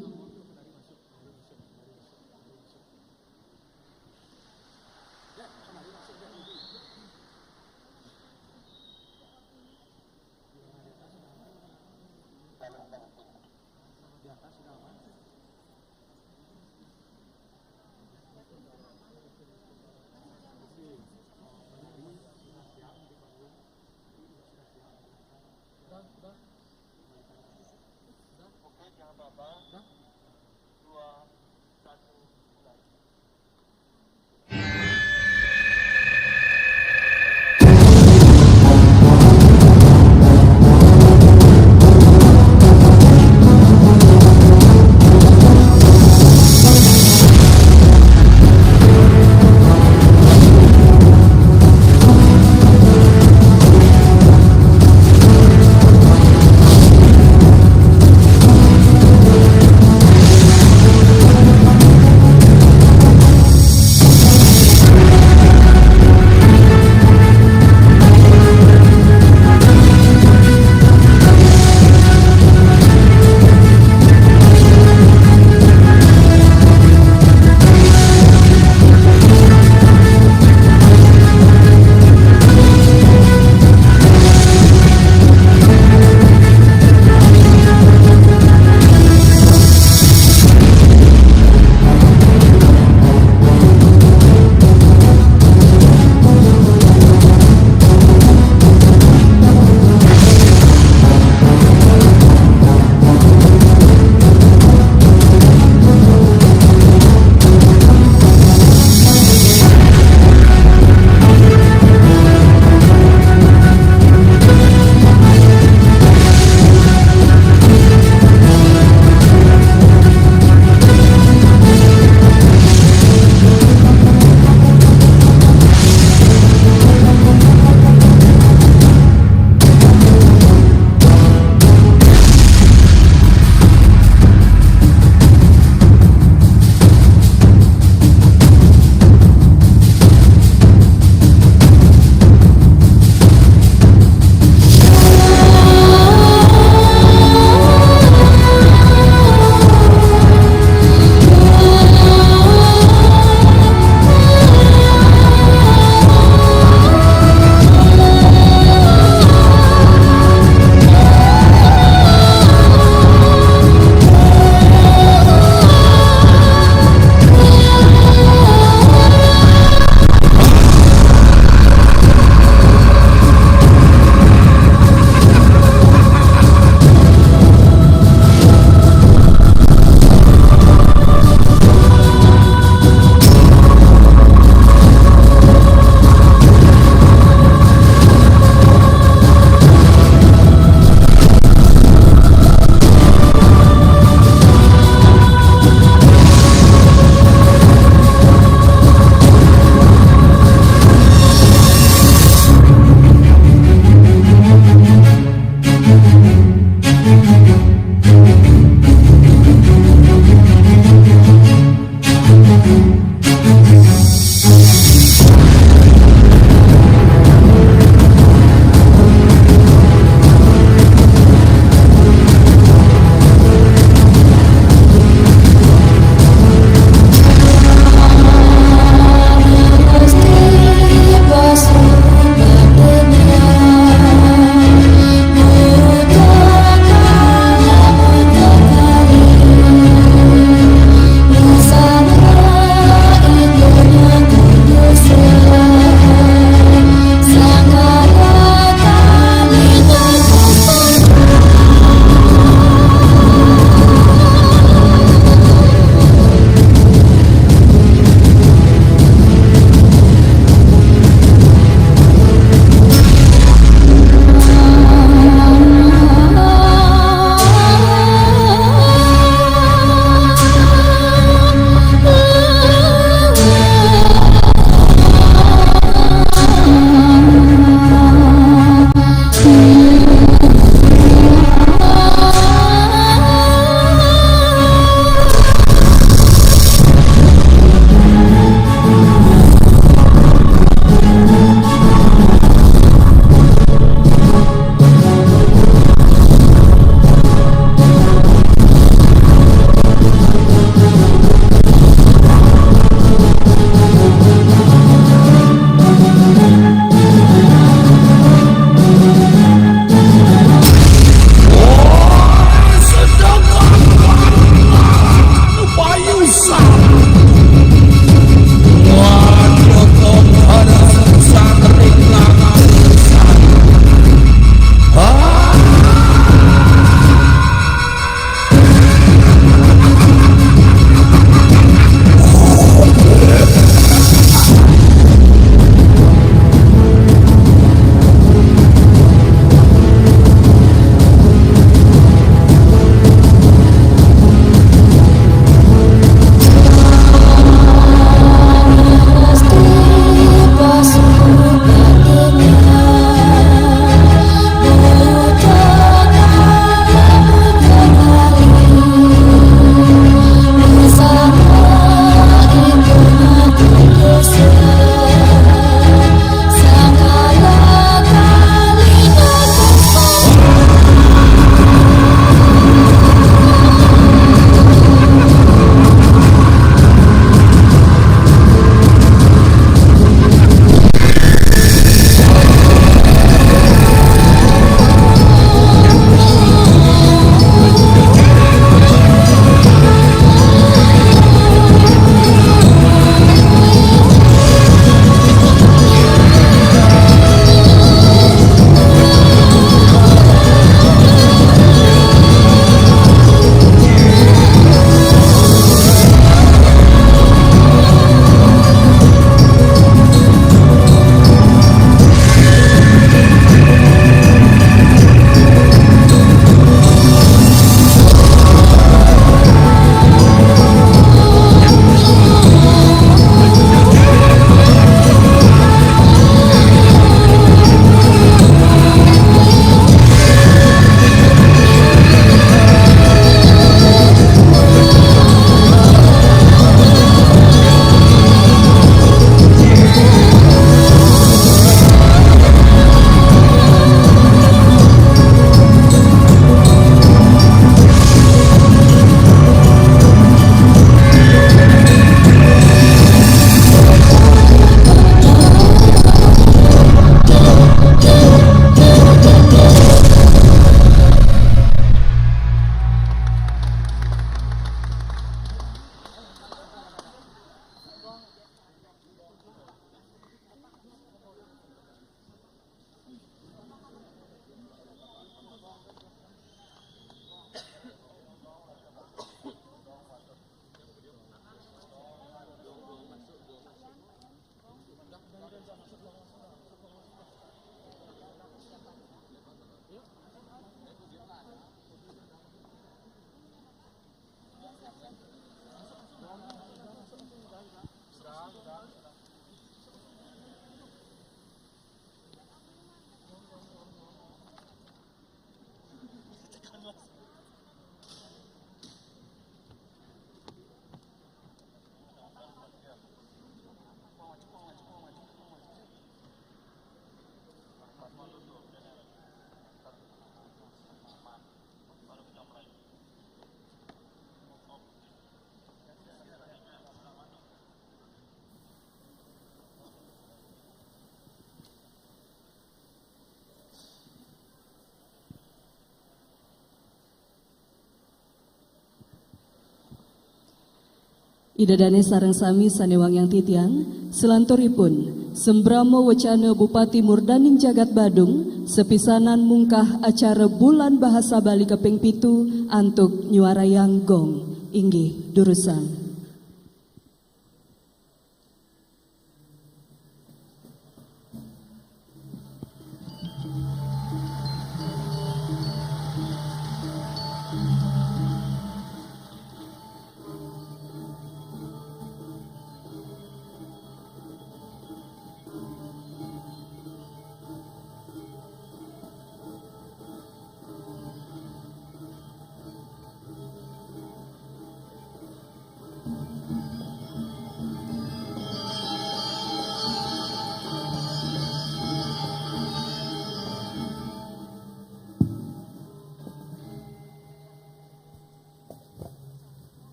Ida dané sareng sami sané wangiang titiang, selanturipun, sembrama wecana Bupati Murdaning Jagat Badung, sepisanan mungkah acara Bulan Bahasa Bali kaping pitu antuk nyuarayang gong. Inggih, durusang.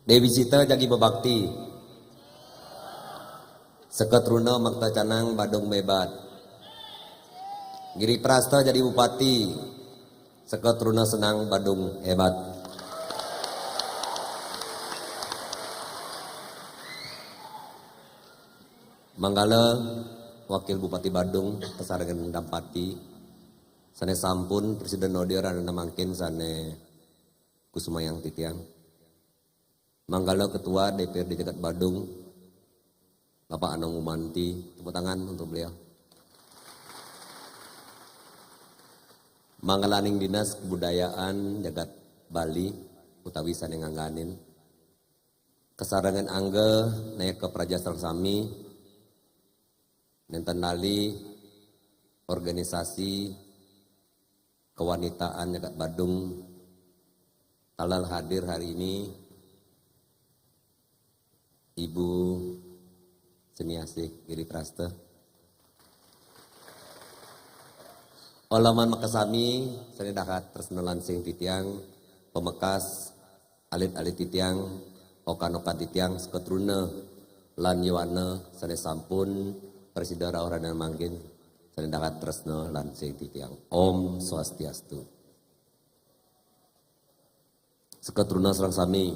Déwi Sita jagi bebakti. Seketruna makta canang Badung bebat. Giri Prasta jadi bupati. Seketruna senang Badung hebat. Manggala Wakil Bupati Badung, kasarengan Dampati, sané sampun Presiden Nodir anana mangkin sané kusumayang titiang. Manggala Ketua D P R D Jagat Badung, Bapak Anang Umanti, tepuk tangan untuk beliau. Manggalaning Dinas Kebudayaan Jagat Bali utawi sané ngangganin. Kasarengan angga nayaka praja sareng sami, nénten lali organisasi kewanitaan Jagat Badung taler hadir hari ini, Ibu Seniasih Giri Prasta. Olaman makasami sané dahat tresna lan sing titiang, pamekas alit-alit titiang, okan-okan titiang, seketruna lan yowana sané sampun prasida rauh rahina mangkin, sané dahat tresna lan sing titiang. Om Swastiastu. Seketruna sareng sami.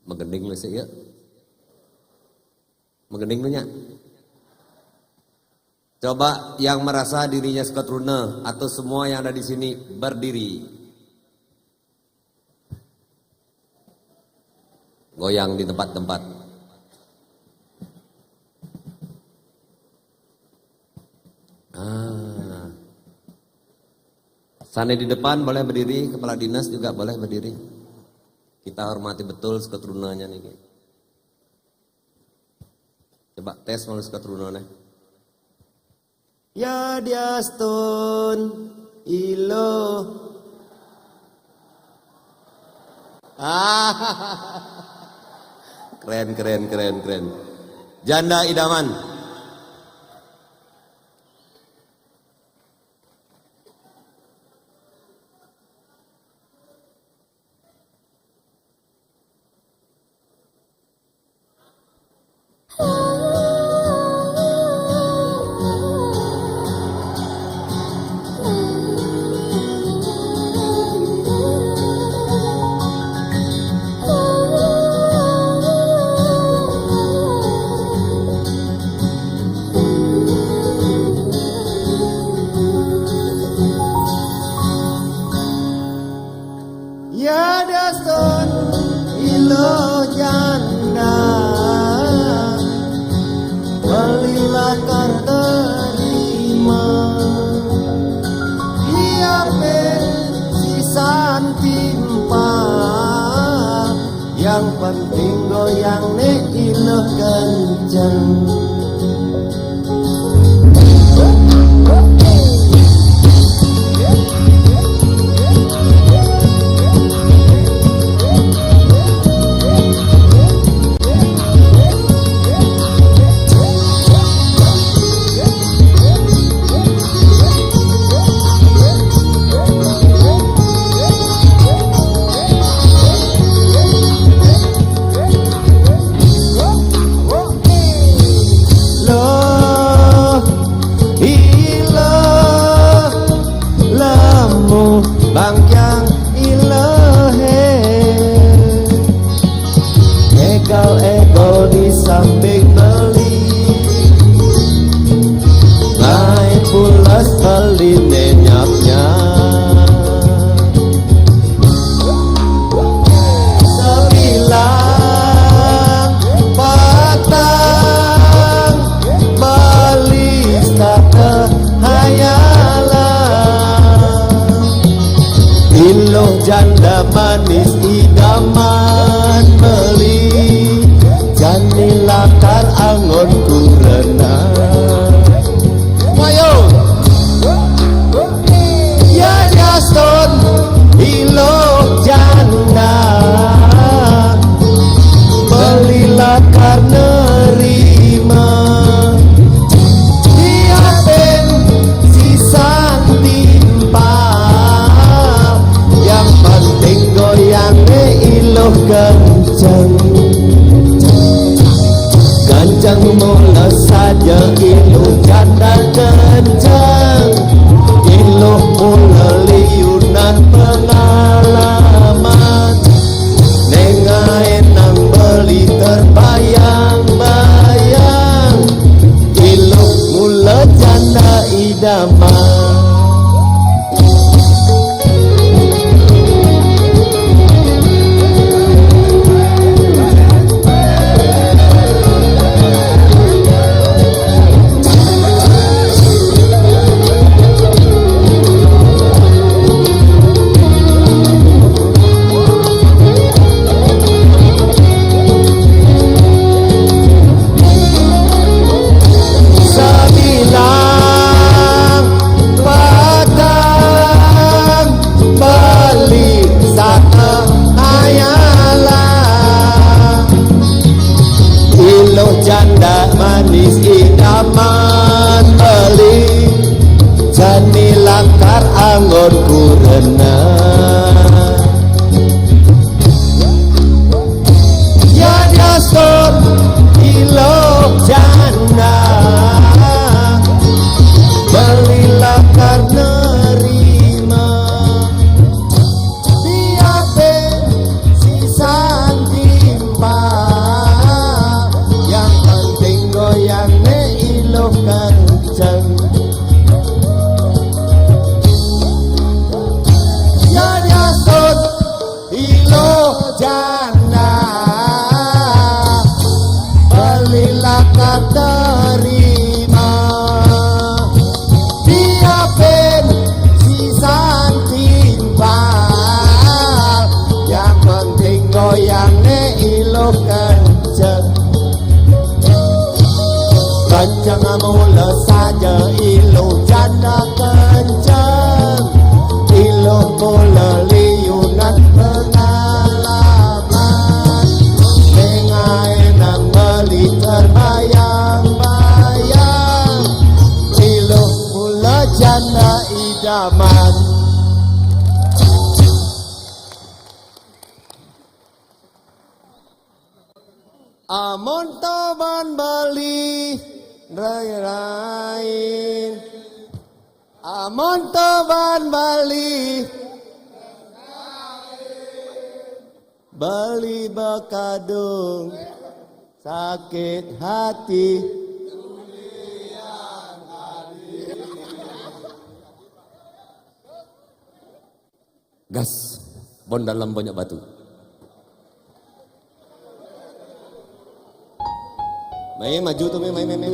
Magending wé sih ya. Magending lu nya. Coba yang merasa dirinya seketruna atau semua yang ada di sini berdiri. Goyang di tempat-tempat. Ah. Sané di depan boleh berdiri, kepala dinas juga boleh berdiri. Kita hormati betul seketrunanya nih. Coba tes malu seketrunanya. Ya diastun ilo. Ah. Keren, keren, keren, keren. Janda idaman. Ya diastun ilo janda, belilah kar terima. Iya pe sisan timpa, yang penting goyang né ilo kenceng. Kambing beli, naik pulas beli nenyapnya. Sebilang patang beli saka hayalan. Iluh janda manis idaman beli, jani lakar anggon kurena. Mayo. Ya diaston iluh janda, beli lakar nerima. Diapin sisan timpal, yang penting goyang iluh kenceng. Kenceng mula saja iluh janda kenceng. Iluh mula liunan pengalaman. Nengai nang beli terbayang-bayang. Iluh mula janda idaman. Sabilang patang beli saka hayalan. Iluh janda manis idaman beli, jani lakar anggon kurena. Ya diaston iluh janda, beli lakar nerima. Diapin sisan timpal, yang penting goyang ne iluh kenceng. Ya diaston iluh janda, beli lakar terima. Diapin sisan timpal, yang penting goyang ne iluh kenceng. Kenceng mula saja iluh janda kenceng. Iluh mula liunan pengalaman. Nengai nang beli terbayang-bayang. Iluh mula janda idaman. Amun toban beli rai-rai. Amun toban beli, beli bakadung sakit hati. Gas. Bon dalam banyak batu. Mai maju tu, mai, mai, mai, mai.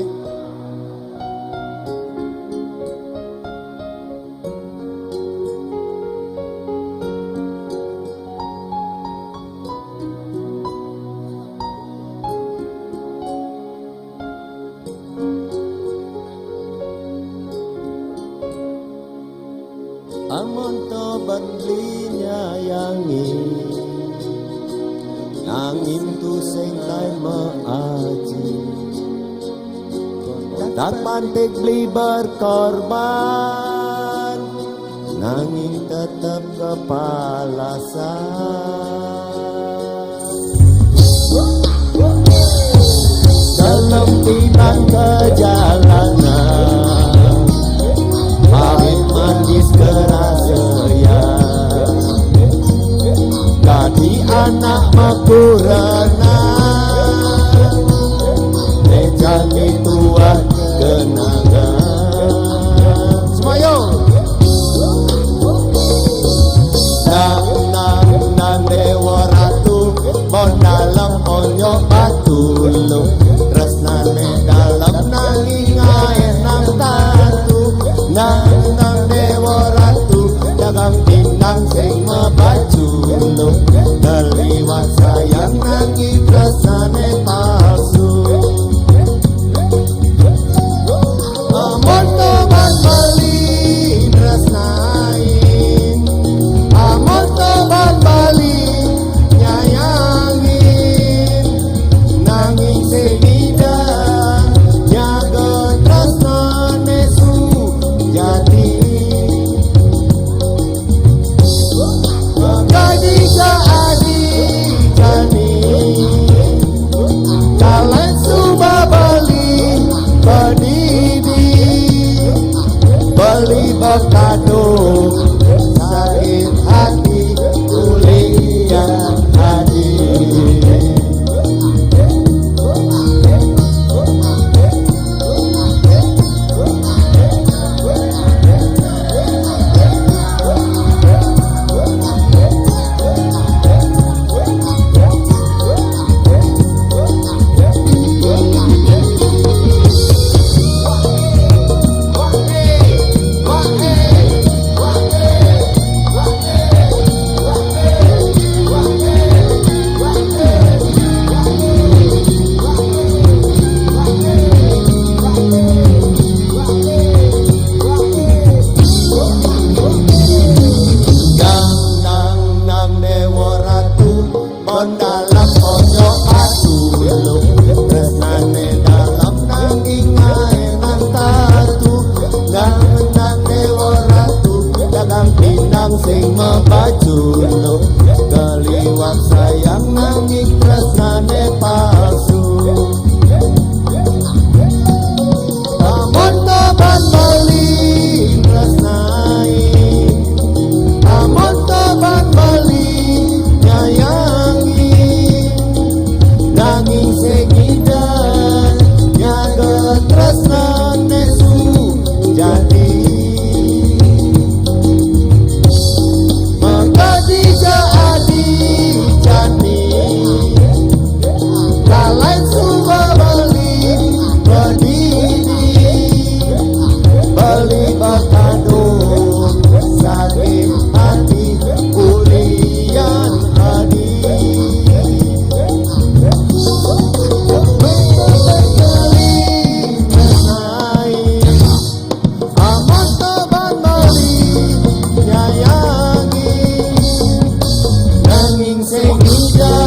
Amun toban beli nyayangi, nanging tusing kai maaji. Tak pantik beli berkorban, nanging tetep kepalasan. Dalam tiban ke jalanan, pahit manis kerasa ya. Kadi anak makurana, Yo batu lo, tresnane dalem nanging ae nang tatu. Nang nang dewa ratu, dagang pindang sing mabaju lo. Keliwat sayang nanging tresnane palsu. Amun tobat bali tresnain, amun tobat bali nyayangin, nanging sing ida nyaga tresnane sujati. Kadija adi jani, kalen suba beli padidi, beli bakado, sakit hati kuliah adi. Nang nang nang dewa ratu, pondalak ojo atu lu. Tresnane dalam nanging ae nang tatu. Nang nang dewa ratu, dagang pindang sing mabaju lu. Keliwat sayang nanging tresnane palsu. Amun tobat bali tresnai, amun tobat bali nyayangi, nanging sing ida nyaga tresnane sujati. Mangkadija adi jani, kalen suba beli padidi, beli bakado, sakit hati kulian adi. Beli naik, amat tobat bali nyayangi, nanging sing ida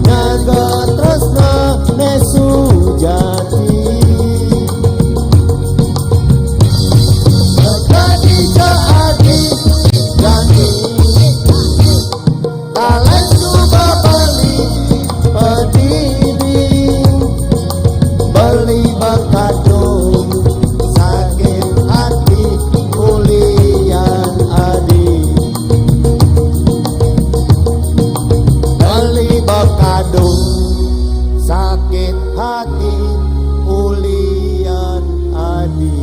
nyaga tresnane sujati. Kadija adi jani, kalen suba beli padidi, beli bakado, sakit hati kulian adi. Beli bakado, sakit hati kulian adi.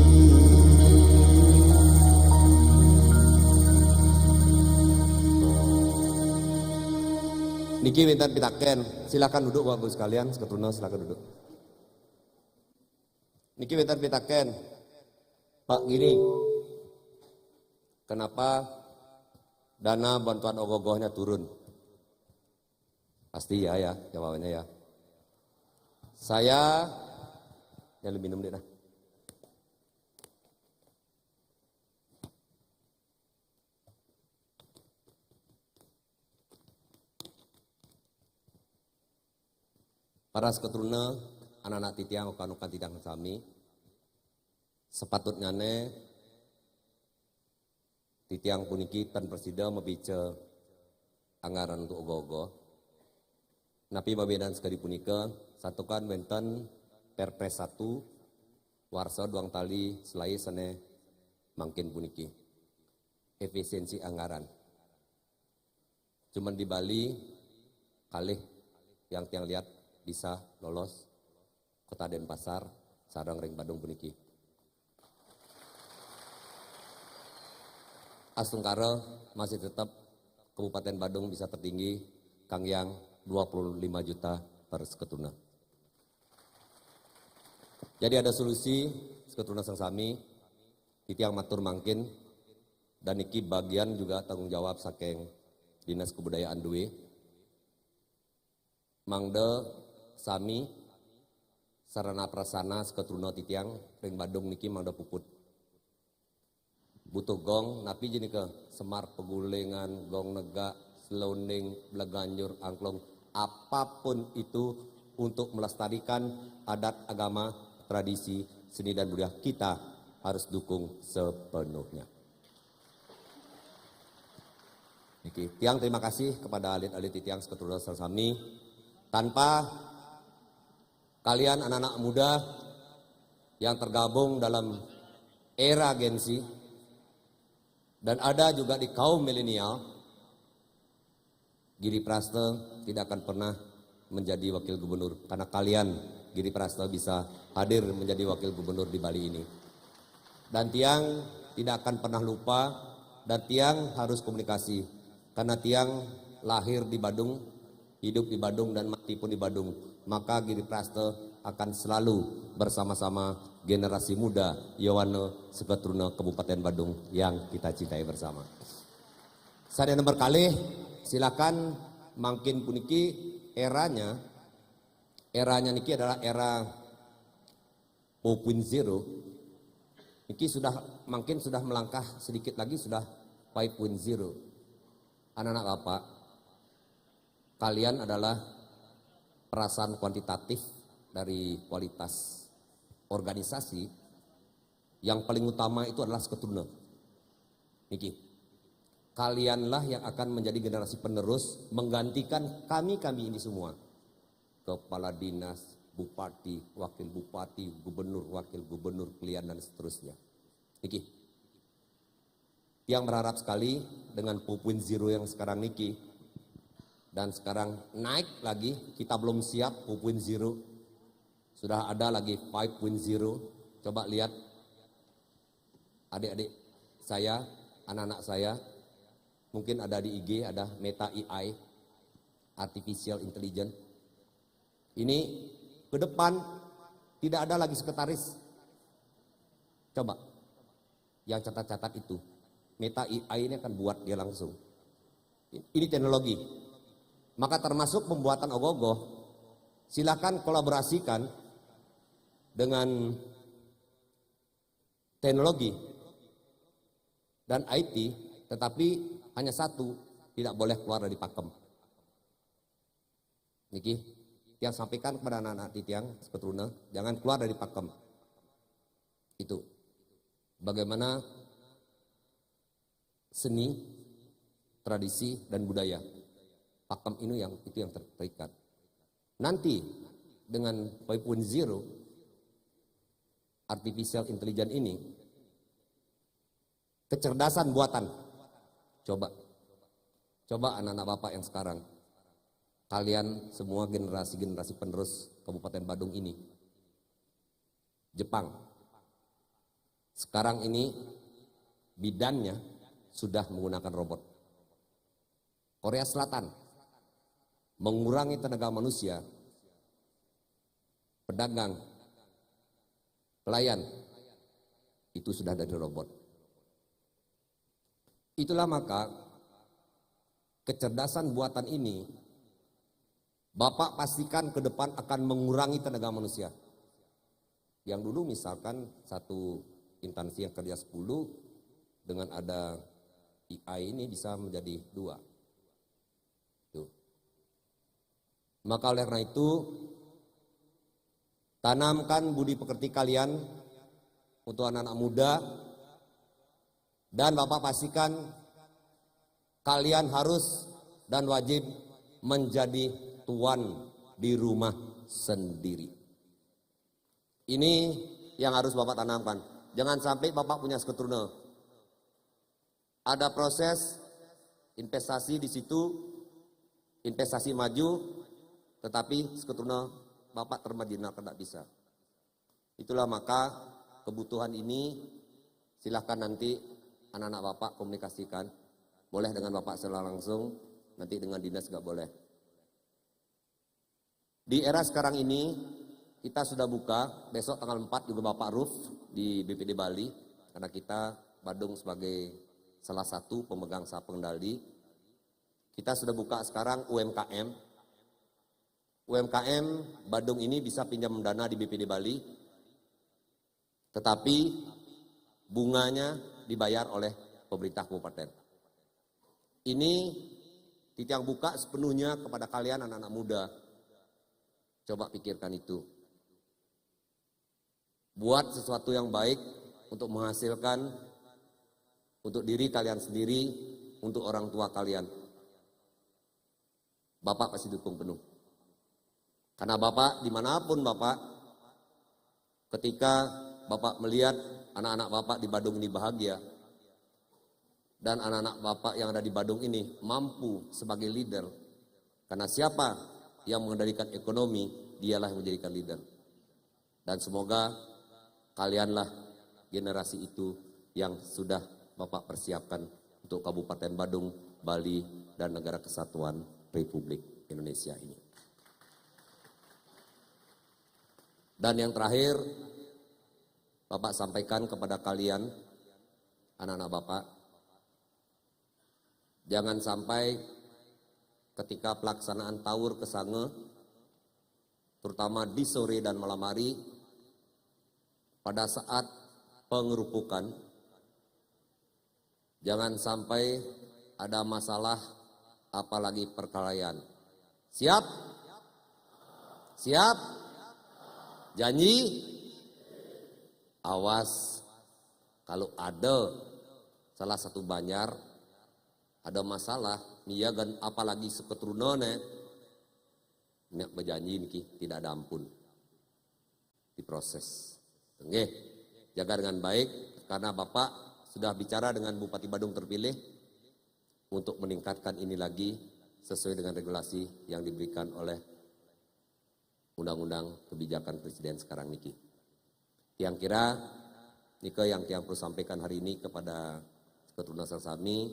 Niki wénten pitaken. Silakan duduk, Bapak Ibu sekalian, seketruna silakan duduk. Niki wénten pitaken. Pak, gini, kenapa dana bantuan ogoh-ogohnya turun? Pasti ya, ya, jawabannya ya. Saya, ya lu minum deh dah. Para seketruna, anak-anak titiang, ukan-ukan titiang sami, sepatutnyane titiang puniki tan prasida mabica anggaran untuk ogoh-ogoh. Napi mabédan sakadi punika, santukan wénten Perpres satu warsa duang tali selaé sané mangkin puniki. Efisiensi anggaran. Cuman di Bali, kalih yang tiang lihat bisa lolos Kota Denpasar sareng ring Badung puniki. Astungkara masih tetap Kabupaten Badung bisa tertinggi, kanggiang dua puluh lima juta per Seketruna. Jadi ada solusi Seketruna sang sami, titiang matur mangkin, dan niki bagian juga tanggung jawab saking Dinas Kebudayaan duwe. Mangda sami sarana prasarana Seketruna titiang ring Badung niki mangda puput. Butuh gong, napi jenika semar, pagulingan, gong negak, selonding, bleganjur, angklung, apapun itu untuk melestarikan adat, agama, tradisi, seni dan budaya kita harus dukung sepenuhnya. Niki, tiang terima kasih kepada alit-alit titiang Seketruna sami. Tanpa kalian anak-anak muda yang tergabung dalam era Gen Z dan ada juga di kaum milenial, Giri Prasta tidak akan pernah menjadi wakil gubernur karena kalian, Giri Prasta, bisa hadir menjadi wakil gubernur di Bali ini. Dan tiang tidak akan pernah lupa dan tiang harus komunikasi karena tiang lahir di Badung, hidup di Badung dan mati pun di Badung. Maka Giri Prasta akan selalu bersama-sama generasi muda Yowana Seketruna Kabupaten Badung yang kita cintai bersama. Sané nomor kalih, silakan mangkin puniki eranya, eranya niki adalah era four point zero. Niki sudah, mangkin sudah melangkah sedikit lagi sudah five point zero. Anak-anak Bapak, kalian adalah perasaan kuantitatif dari kualitas organisasi. Yang paling utama itu adalah Seketruna. Niki, kalianlah yang akan menjadi generasi penerus menggantikan kami-kami ini semua. Kepala dinas, bupati, wakil bupati, gubernur, wakil gubernur, kalian dan seterusnya. Niki, tiang berharap sekali dengan four point zero yang sekarang niki, dan sekarang naik lagi, kita belum siap four point zero, sudah ada lagi five point zero. Coba lihat adik-adik saya, anak-anak saya, mungkin ada di I G, ada Meta A I, Artificial Intelligence. Ini ke depan tidak ada lagi sekretaris. Coba, yang catat-catat itu, Meta A I ini akan buat dia langsung. Ini teknologi. Maka termasuk pembuatan ogoh-ogoh, silakan kolaborasikan dengan teknologi dan I T, tetapi hanya satu, tidak boleh keluar dari pakem. Niki, tiang sampaikan kepada anak-anak titiang Seketruna, jangan keluar dari pakem. Itu bagaimana seni, tradisi, dan budaya. Pakem ini yang, itu yang ter-, terikat. Nanti dengan five point zero, artificial intelligence ini, kecerdasan buatan. Coba, coba anak-anak Bapak yang sekarang, kalian semua generasi-generasi penerus Kabupaten Badung ini, Jepang sekarang ini bidannya sudah menggunakan robot. Korea Selatan mengurangi tenaga manusia, pedagang, pelayan, itu sudah dari robot. Itulah maka kecerdasan buatan ini Bapak pastikan ke depan akan mengurangi tenaga manusia. Yang dulu misalkan satu instansi yang kerja sepuluh, dengan ada A I ini bisa menjadi dua. Tuh. Maka oleh karena itu, tanamkan budi pekerti kalian untuk anak-anak muda, dan Bapak pastikan kalian harus dan wajib menjadi tuan di rumah sendiri. Ini yang harus Bapak tanamkan. Jangan sampai Bapak punya Seketruna, ada proses investasi di situ, investasi maju, tetapi Seketruna Bapak termarginal, tidak bisa. Itulah maka kebutuhan ini, silahkan nanti anak-anak Bapak komunikasikan. Boleh dengan Bapak secara langsung, nanti dengan dinas juga boleh. Di era sekarang ini, kita sudah buka, besok tanggal empat juga Bapak Ruf di B P D Bali, karena kita Badung sebagai salah satu pemegang saham pengendali. Kita sudah buka sekarang U M K M. U M K M Badung ini bisa pinjam dana di B P D Bali, tetapi bunganya dibayar oleh pemerintah kabupaten. Ini titiang buka sepenuhnya kepada kalian anak-anak muda. Coba pikirkan itu. Buat sesuatu yang baik untuk menghasilkan untuk diri kalian sendiri, untuk orang tua kalian. Bapak pasti dukung penuh. Karena Bapak, dimanapun Bapak, ketika Bapak melihat anak-anak Bapak di Badung ini bahagia, dan anak-anak Bapak yang ada di Badung ini mampu sebagai leader. Karena siapa yang mengendalikan ekonomi, dialah yang menjadikan leader. Dan semoga kalianlah generasi itu yang sudah Bapak persiapkan untuk Kabupaten Badung, Bali, dan Negara Kesatuan Republik Indonesia ini. Dan yang terakhir, Bapak sampaikan kepada kalian, anak-anak Bapak, jangan sampai ketika pelaksanaan Taur Kesanga, terutama di sore dan malam hari, pada saat pengerupukan, jangan sampai ada masalah, apalagi perkelahian. Siap? Siap? Janji? Awas, kalau ada salah satu banjar ada masalah, miagan apalagi seketurunannya, nak berjanji niki tidak ada ampun. Diproses. Nggih, jaga dengan baik, karena Bapak sudah bicara dengan Bupati Badung terpilih untuk meningkatkan ini lagi sesuai dengan regulasi yang diberikan oleh Undang-Undang Kebijakan Presiden sekarang niki. Yang kira nika yang tiang perlu sampaikan hari ini kepada keturunan sami,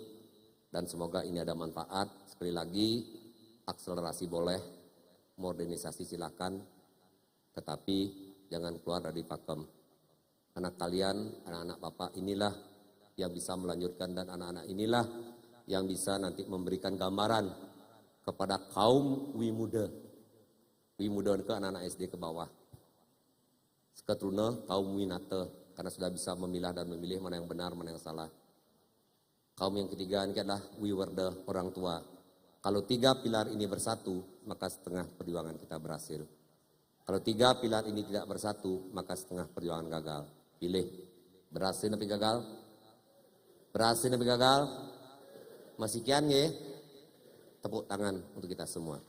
dan semoga ini ada manfaat. Sekali lagi, akselerasi boleh, modernisasi silakan, tetapi jangan keluar dari pakem. Anak kalian, anak-anak Bapak inilah yang bisa melanjutkan, dan anak-anak inilah yang bisa nanti memberikan gambaran kepada kaum wimuda. Wimuda ke anak-anak S D ke bawah. Seketruna kaum winata, karena sudah bisa memilah dan memilih mana yang benar, mana yang salah. Kaum yang ketiga ini adalah wiwerda, orang tua. Kalau tiga pilar ini bersatu, maka setengah perjuangan kita berhasil. Kalau tiga pilar ini tidak bersatu, maka setengah perjuangan gagal. Pilih. Berhasil tapi gagal? Berhasil tapi gagal? Masih kian nggih? Tepuk tangan untuk kita semua.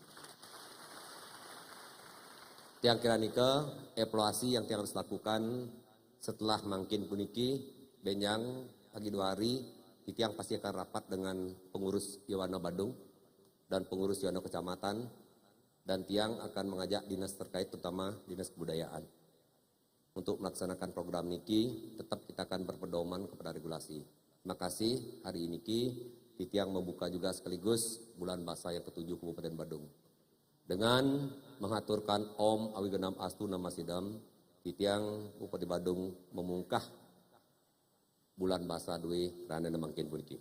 Tiang kira nika, evaluasi yang tiang harus lakukan setelah mangkin puniki, benjang lagi dua hari, tiang pasti akan rapat dengan pengurus Yowana Badung dan pengurus Yowana Kecamatan, dan tiang akan mengajak dinas terkait, terutama Dinas Kebudayaan, untuk melaksanakan program niki. Tetap kita akan berpedoman kepada regulasi. Terima kasih, hari ini ki titiang membuka juga sekaligus bulan basa yang ketujuh Kabupaten Badung. Dengan mengaturkan Om Awi Genam Astu Nama Sidam, titiang Bupati Badung memungkah bulan basa due rana mangkin puniki.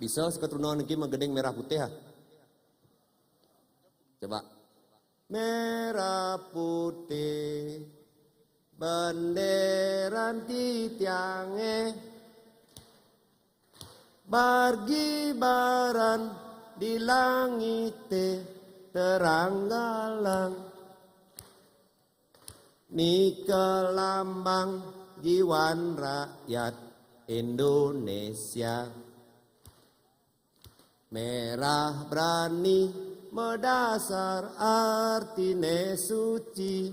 Bisa seketruna niki magending merah putih, ha? Coba. Merah putih, benderan titiange, bargibaran di langite terang galang. Nika lambang jiwan rakyat Indonesia. Merah berani medasar artine suci.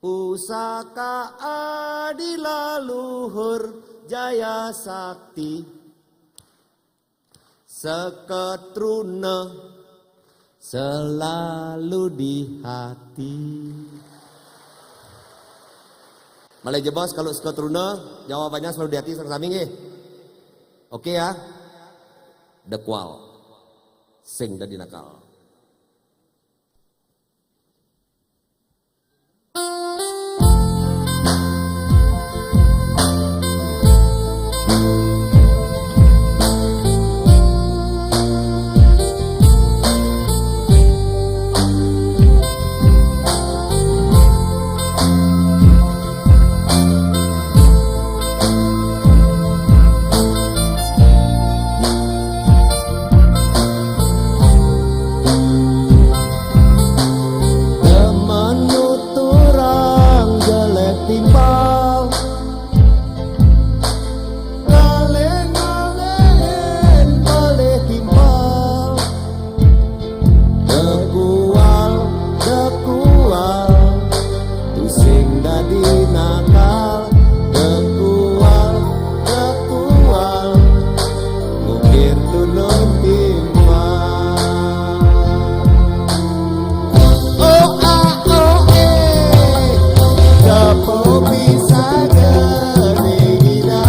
Pusaka adila luhur jaya sakti. Seketruna selalu di hati. Malih jebos kalau seketruna, jawabannya selalu di hati, sareng sami nggih. Oke ya. The Kual. Sing dadi nakal. Temen nuturang jelek timpal, ngalen-ngalen palih timpal. Dekual, dekual, tusing dadi nakal. Dekual, dekual, mungkin tunun timpal. Oh, ah, oh, eh, kepo bisa gede gila.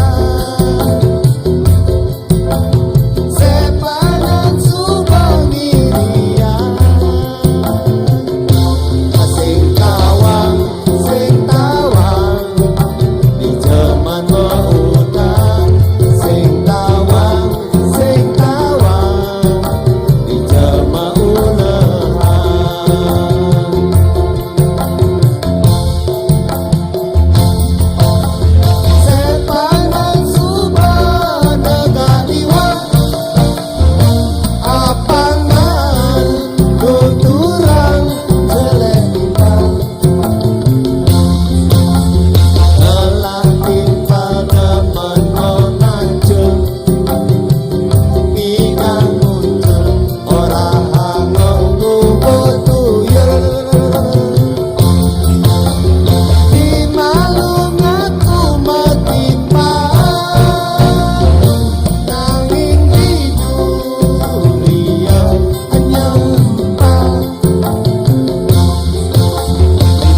Sepadan suba mirian. Sing tawang, sing tawang, di jaman mautang. Sing tawang, sing tawang, di jaman ulehan. Sepadan suba negak liwat, apangan tuturang jelek timpal. Ngelah timpal demen memancung, pinang muncul ora hangok ngubuh tuyul. Di malu ngaku matimpal, nanging di dunia nyempal.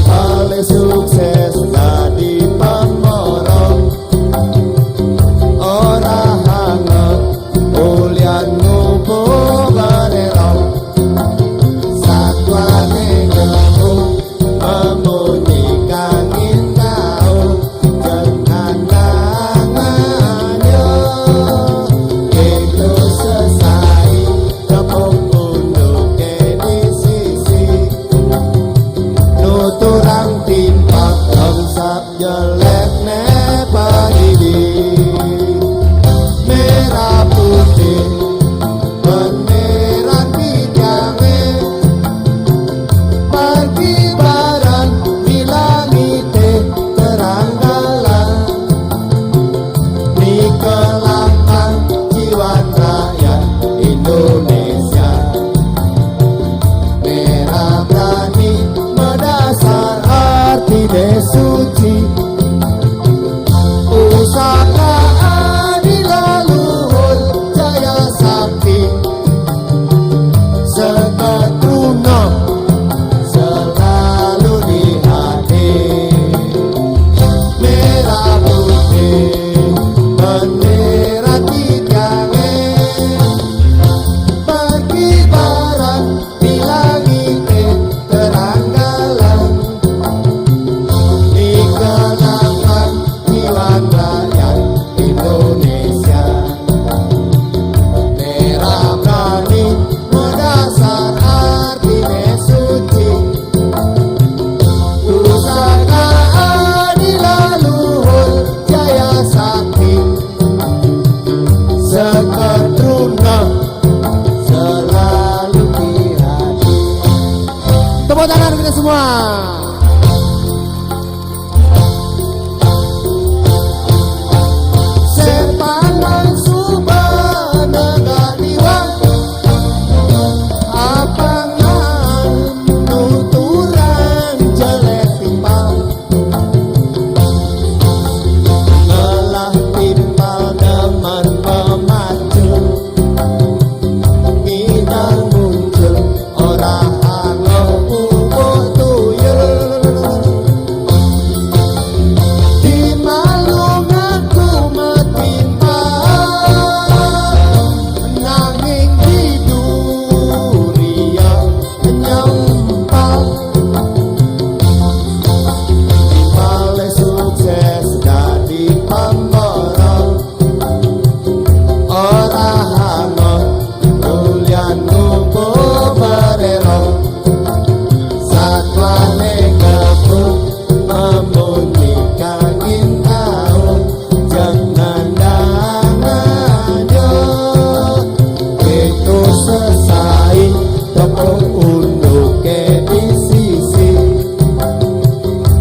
Paling sukses dadi pemborong, ora hangok ulian ngubuh barerong. Satwane ngehu memunyi kangin kau, jangan tangannya itu sesai tepuk unduke di sisi. Nuturang timpal, lengsa jelek ne padidi. Merah putih, benderan bidange, berkibaran di langite terang galang. Di kelapang jiwan rakyat Indonesia. Merah berani medasar arti deh suci. Pusaka adil luhur jaya sakti. Seketruna selalu di hati. Merah putih bendera tiga E, berkibaran di langit terang galang. Di kelapang jiwan rakyat Indonesia. Merah berani medasar arti suci. Pusaka adil luhur jaya sakti. Seketruna selalu di hati. Tepuk tangan kita semua. Sepadan suba negak liwat, apangan nuturang jelek timpal. Ngelah timpal demen pemacu, minang muncul ora hangok ngubuh tuyul. Pahangon, ulian nguku merero, satwane kebun memunyi kangin taun, jangan danganyo, itu sesai tepuk unduke di sisi,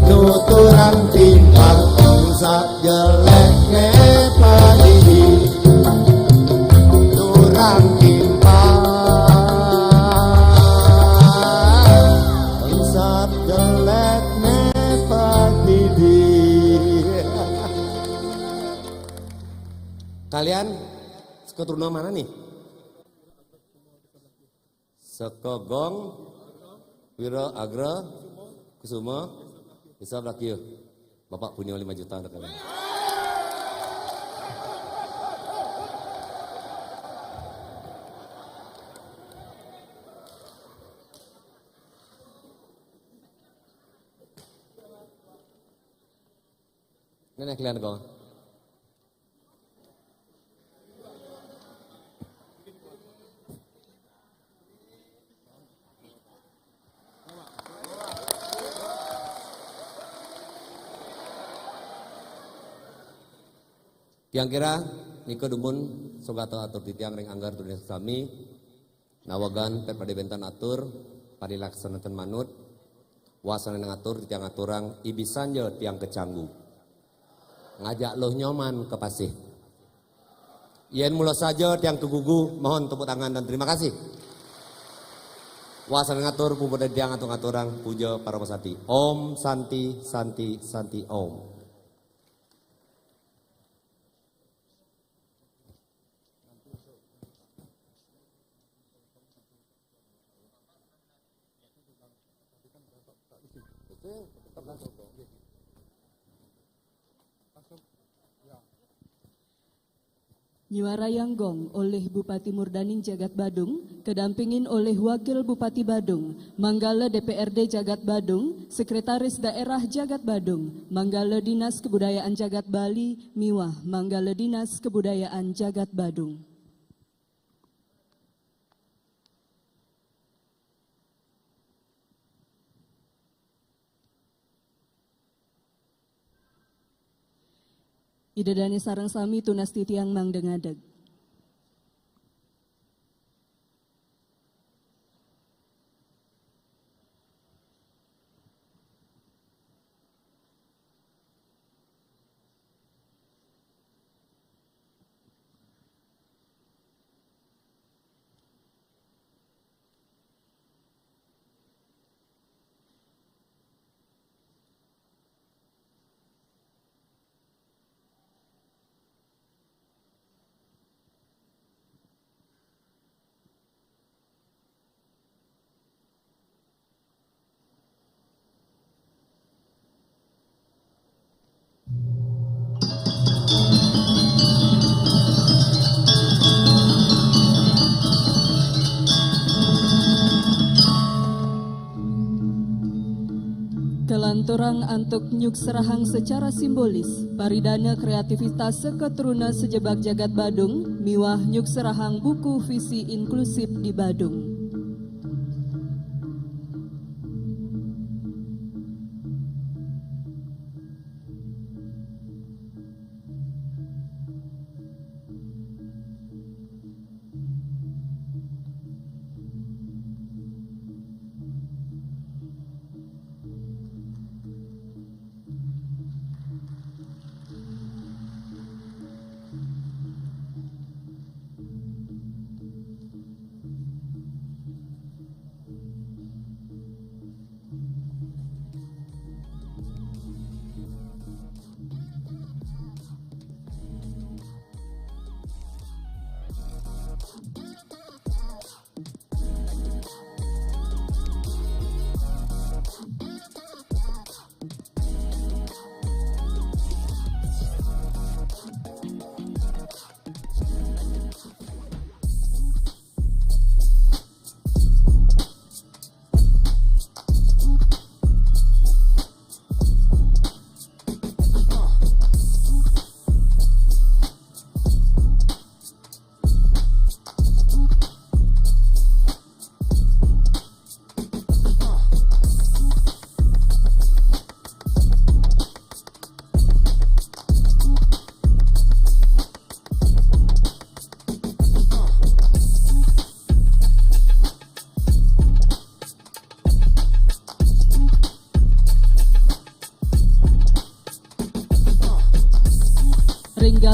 nuturang timpang, sat jelek ne padidi, turang timpang, sat jelek ne padidi. Kalian keturunan mana nih? Saka Gong Wira Agra Kusuma, Desa Blakir. Bapak punya lima juta dah kalian. Nenek kalian kau. Tiang kira niko dumun sogato atur titiang ring anggar tulis sami, nawegan pet pade bentan atur, padilaksanakan manut, wasana ngatur titiang aturang ibisan jo tiang kecanggu. Ngajak loh nyoman ke pasih. Yen mula saja tiang kegugu, mohon tepuk tangan dan terima kasih. Wasana ngatur puput dan tiang atur ngaturang puja parama santi. Om Santi, Santi, Santi, Om. Nyuarayang gong oleh Bupati Murdaning Jagat Badung, kedampingin oleh Wakil Bupati Badung, Manggala D P R D Jagat Badung, Sekretaris Daerah Jagat Badung, Manggala Dinas Kebudayaan Jagat Bali, miwah Manggala Dinas Kebudayaan Jagat Badung. Ida dane sareng sami tunas titiang mangda ngadeg. Kelanturang antuk nyukserahang secara simbolis paridana kreativitas seketruna sejebak jagat Badung miwah nyukserahang buku visi inklusif di Badung.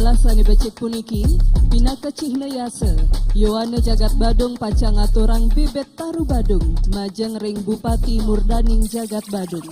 Lah sané becik puniki, pinaka cihna yasa, yowana jagat Badung pacang ngaturang bibit taru Badung, majeng ring Bupati murdaning jagat Badung.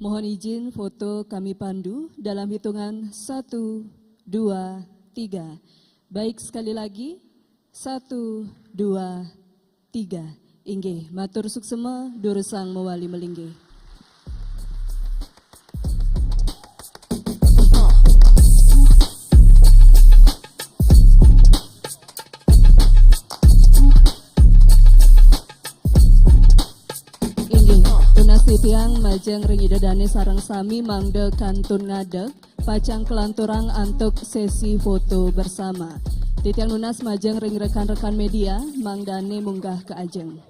Mohon izin foto kami pandu dalam hitungan satu, dua, tiga. Baik, sekali lagi, satu, dua, tiga. Inggih, matur suksema, durusang mawali malinggih. Inggih, tunas titiang majeng ring Ida Dane sareng sami mangda kantun ngadeg, pacang kalanturang antuk sesi foto bersama. Titiang nunas majeng ring rekan-rekan media, mangdane munggah ka ajeng.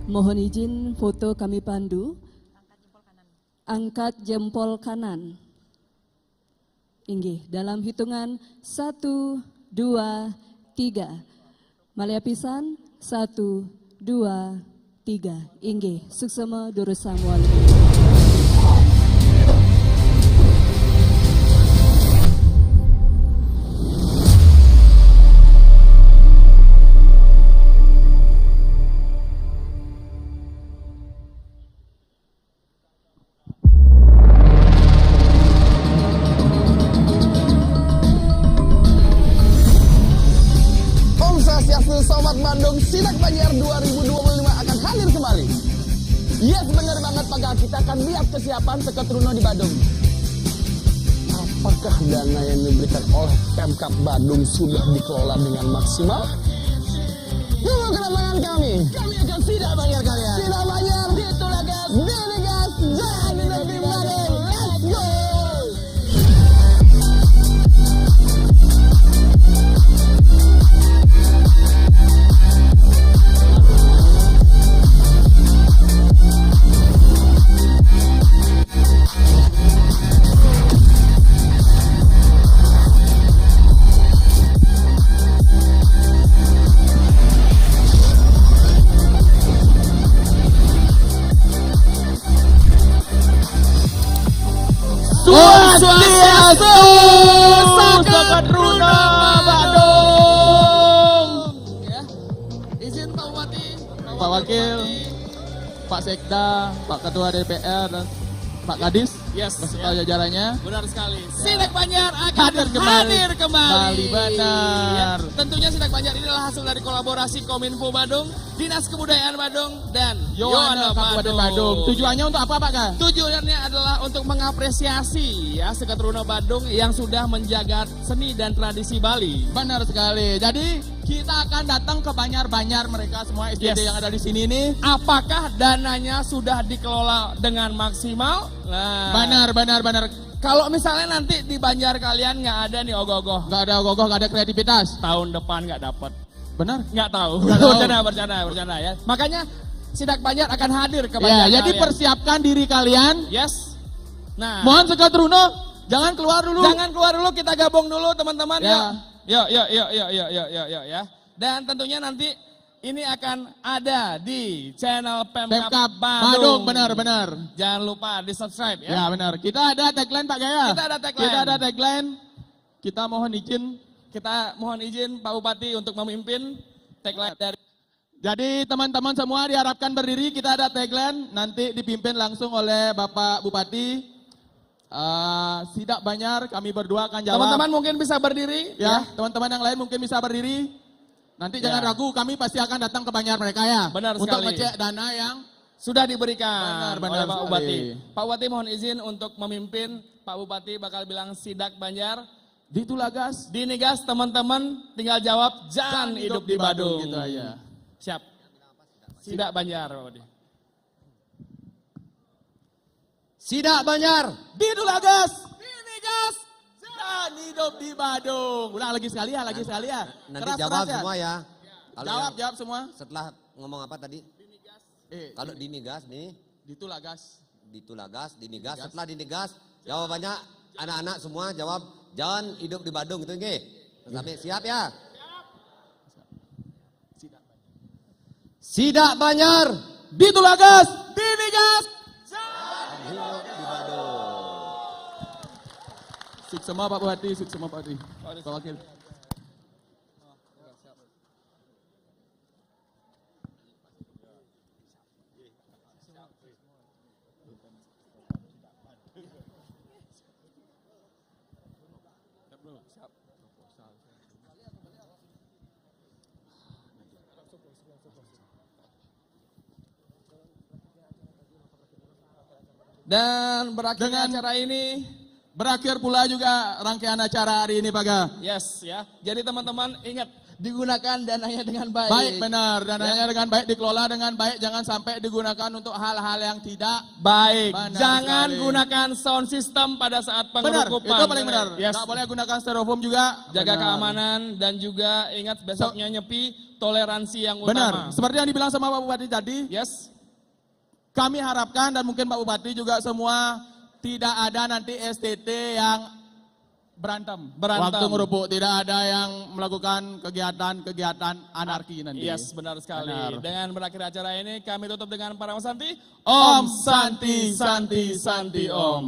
Mohon izin foto kami pandu. Angkat jempol kanan. Inggih, dalam hitungan satu, dua, tiga. Malih apisan, satu, dua, tiga. Inggih, suksema durusang mawali. Om Swastiastu, Sobat Bandung, Sidak Banjar dua ribu dua puluh lima akan hadir kembali. Yes, benar banget, Pak. Kita akan lihat kesiapan Sekaa Truna di Badung. Apakah dana yang diberikan oleh Pemkab Badung sudah dikelola dengan maksimal? Tunggu kedatangan kami. Kami akan sidak banjar kalian. Sidak banjar. Di Tulagas. Di Tegas. Jadi lebih Badung. Let's go. Swastiastu, Sekaa Truna Badung. Ya. Izin Pak Bupati, Pak Wakil, Pak Sekda, Pak Ketua D P R, dan Pak Kadis, yes, beserta ya, jajarannya. Benar sekali. Ya. Sidak Banjar akan hadir kembali. Hadir kembali. Kembali, benar. Ya, tentunya Sidak Banjar ini adalah hasil dari kolaborasi Kominfo Badung, Dinas Kebudayaan Badung, dan Yowana Yowana Kabupaten Badung. Badung. Tujuannya untuk apa, Pak Ka? Tujuannya adalah untuk mengapresiasi, ya, Sekaa Truna Badung yang sudah menjaga seni dan tradisi Bali. Benar sekali. Jadi, kita akan datang ke banjar-banjar mereka semua, S D D, yes, yang ada di sini nih. Apakah dananya sudah dikelola dengan maksimal? Nah. Benar, benar, benar. Kalau misalnya nanti di banjar kalian nggak ada nih ogoh-ogoh. Nggak ada ogoh-ogoh, nggak ada kreativitas. Tahun depan nggak dapet. Benar? Nggak tahu. Nggak tahu. Bercanda, bercanda, bercanda ya. Makanya Sidak Banjar akan hadir ke Ya, Banjar jadi kalian. Persiapkan diri kalian. Yes. Nah. Mohon sekat Runo, jangan keluar dulu. Jangan keluar dulu, kita gabung dulu teman-teman. Ya. Yuk, yuk, yuk, yuk, yuk, yuk, yuk, yuk, yuk, ya. Dan tentunya nanti ini akan ada di channel Pemkab, Pemkab Badung. Badung, benar, benar. Jangan lupa di subscribe ya. Ya, benar. Kita ada tagline, Pak Gaya. Kita ada tagline. Kita ada tagline. Kita mohon izin. Kita mohon izin Pak Bupati untuk memimpin tagline dari Jadi teman-teman semua diharapkan berdiri, kita ada tagline, nanti dipimpin langsung oleh Bapak Bupati. Eh, Sidak Banjar, kami berdua akan jawab. Teman-teman mungkin bisa berdiri. Ya, teman-teman yang lain mungkin bisa berdiri. Nanti jangan Ya. ragu, kami pasti akan datang ke Banjar mereka ya. Benar Untuk sekali. Ngecek dana yang Sudah diberikan Benar, benar oleh Pak sekali. Bupati. Pak Bupati mohon izin untuk memimpin. Pak Bupati bakal bilang Sidak Banjar. Di Tulagas. Di Nigas teman-teman tinggal jawab jangan hidup di Badung. Gitu aja. Siap. Sidak Banjar Pak Bupati. Sidak Banjar. Di Tulagas. Di Nigas. Dan hidup di Badung. Ulang lagi sekali ya, lagi sekali ya. Nanti Keras, jawab keras ya. Semua ya. Kalau Jawab, yang- jawab semua. Setelah ngomong apa tadi? Eh, Kalau di Nigas nih, di Tulagas. Di Tulagas, di Nigas. Setelah di Nigas, jawabannya anak-anak semua jawab jangan hidup di Badung gitu nggih. Sampai siap ya? Sidak Banjar. Di Tulagas. Di Nigas. Hidup di Badung. Suksema Pak Bupati, suksema Pak Bupati. Pak Wakil. Dan berakhirnya Dengan- acara ini. Berakhir pula juga rangkaian acara hari ini, Pak Ga. Yes ya. Jadi teman-teman ingat, digunakan dananya dengan baik. Baik, benar. Dananya dengan baik, dikelola dengan baik, jangan sampai digunakan untuk hal-hal yang tidak Baik. Benar Jangan sekali. gunakan sound system pada saat benar. pengerukupan. Itu paling benar. Yes. Nggak boleh gunakan styrofoam juga. Jaga Benar. Keamanan dan juga ingat besoknya Nyepi, toleransi yang Benar. utama. Seperti yang dibilang sama Pak Bupati tadi, Yes. Kami harapkan dan mungkin Pak Bupati juga semua tidak ada nanti S T T yang berantem. Berantem. Waktu ngerupuk tidak ada yang melakukan kegiatan-kegiatan anarki nanti. Yes, benar sekali. Benar. Dengan berakhir acara ini, kami tutup dengan Parama Santi. Om Santi, Santi, Santi, Om.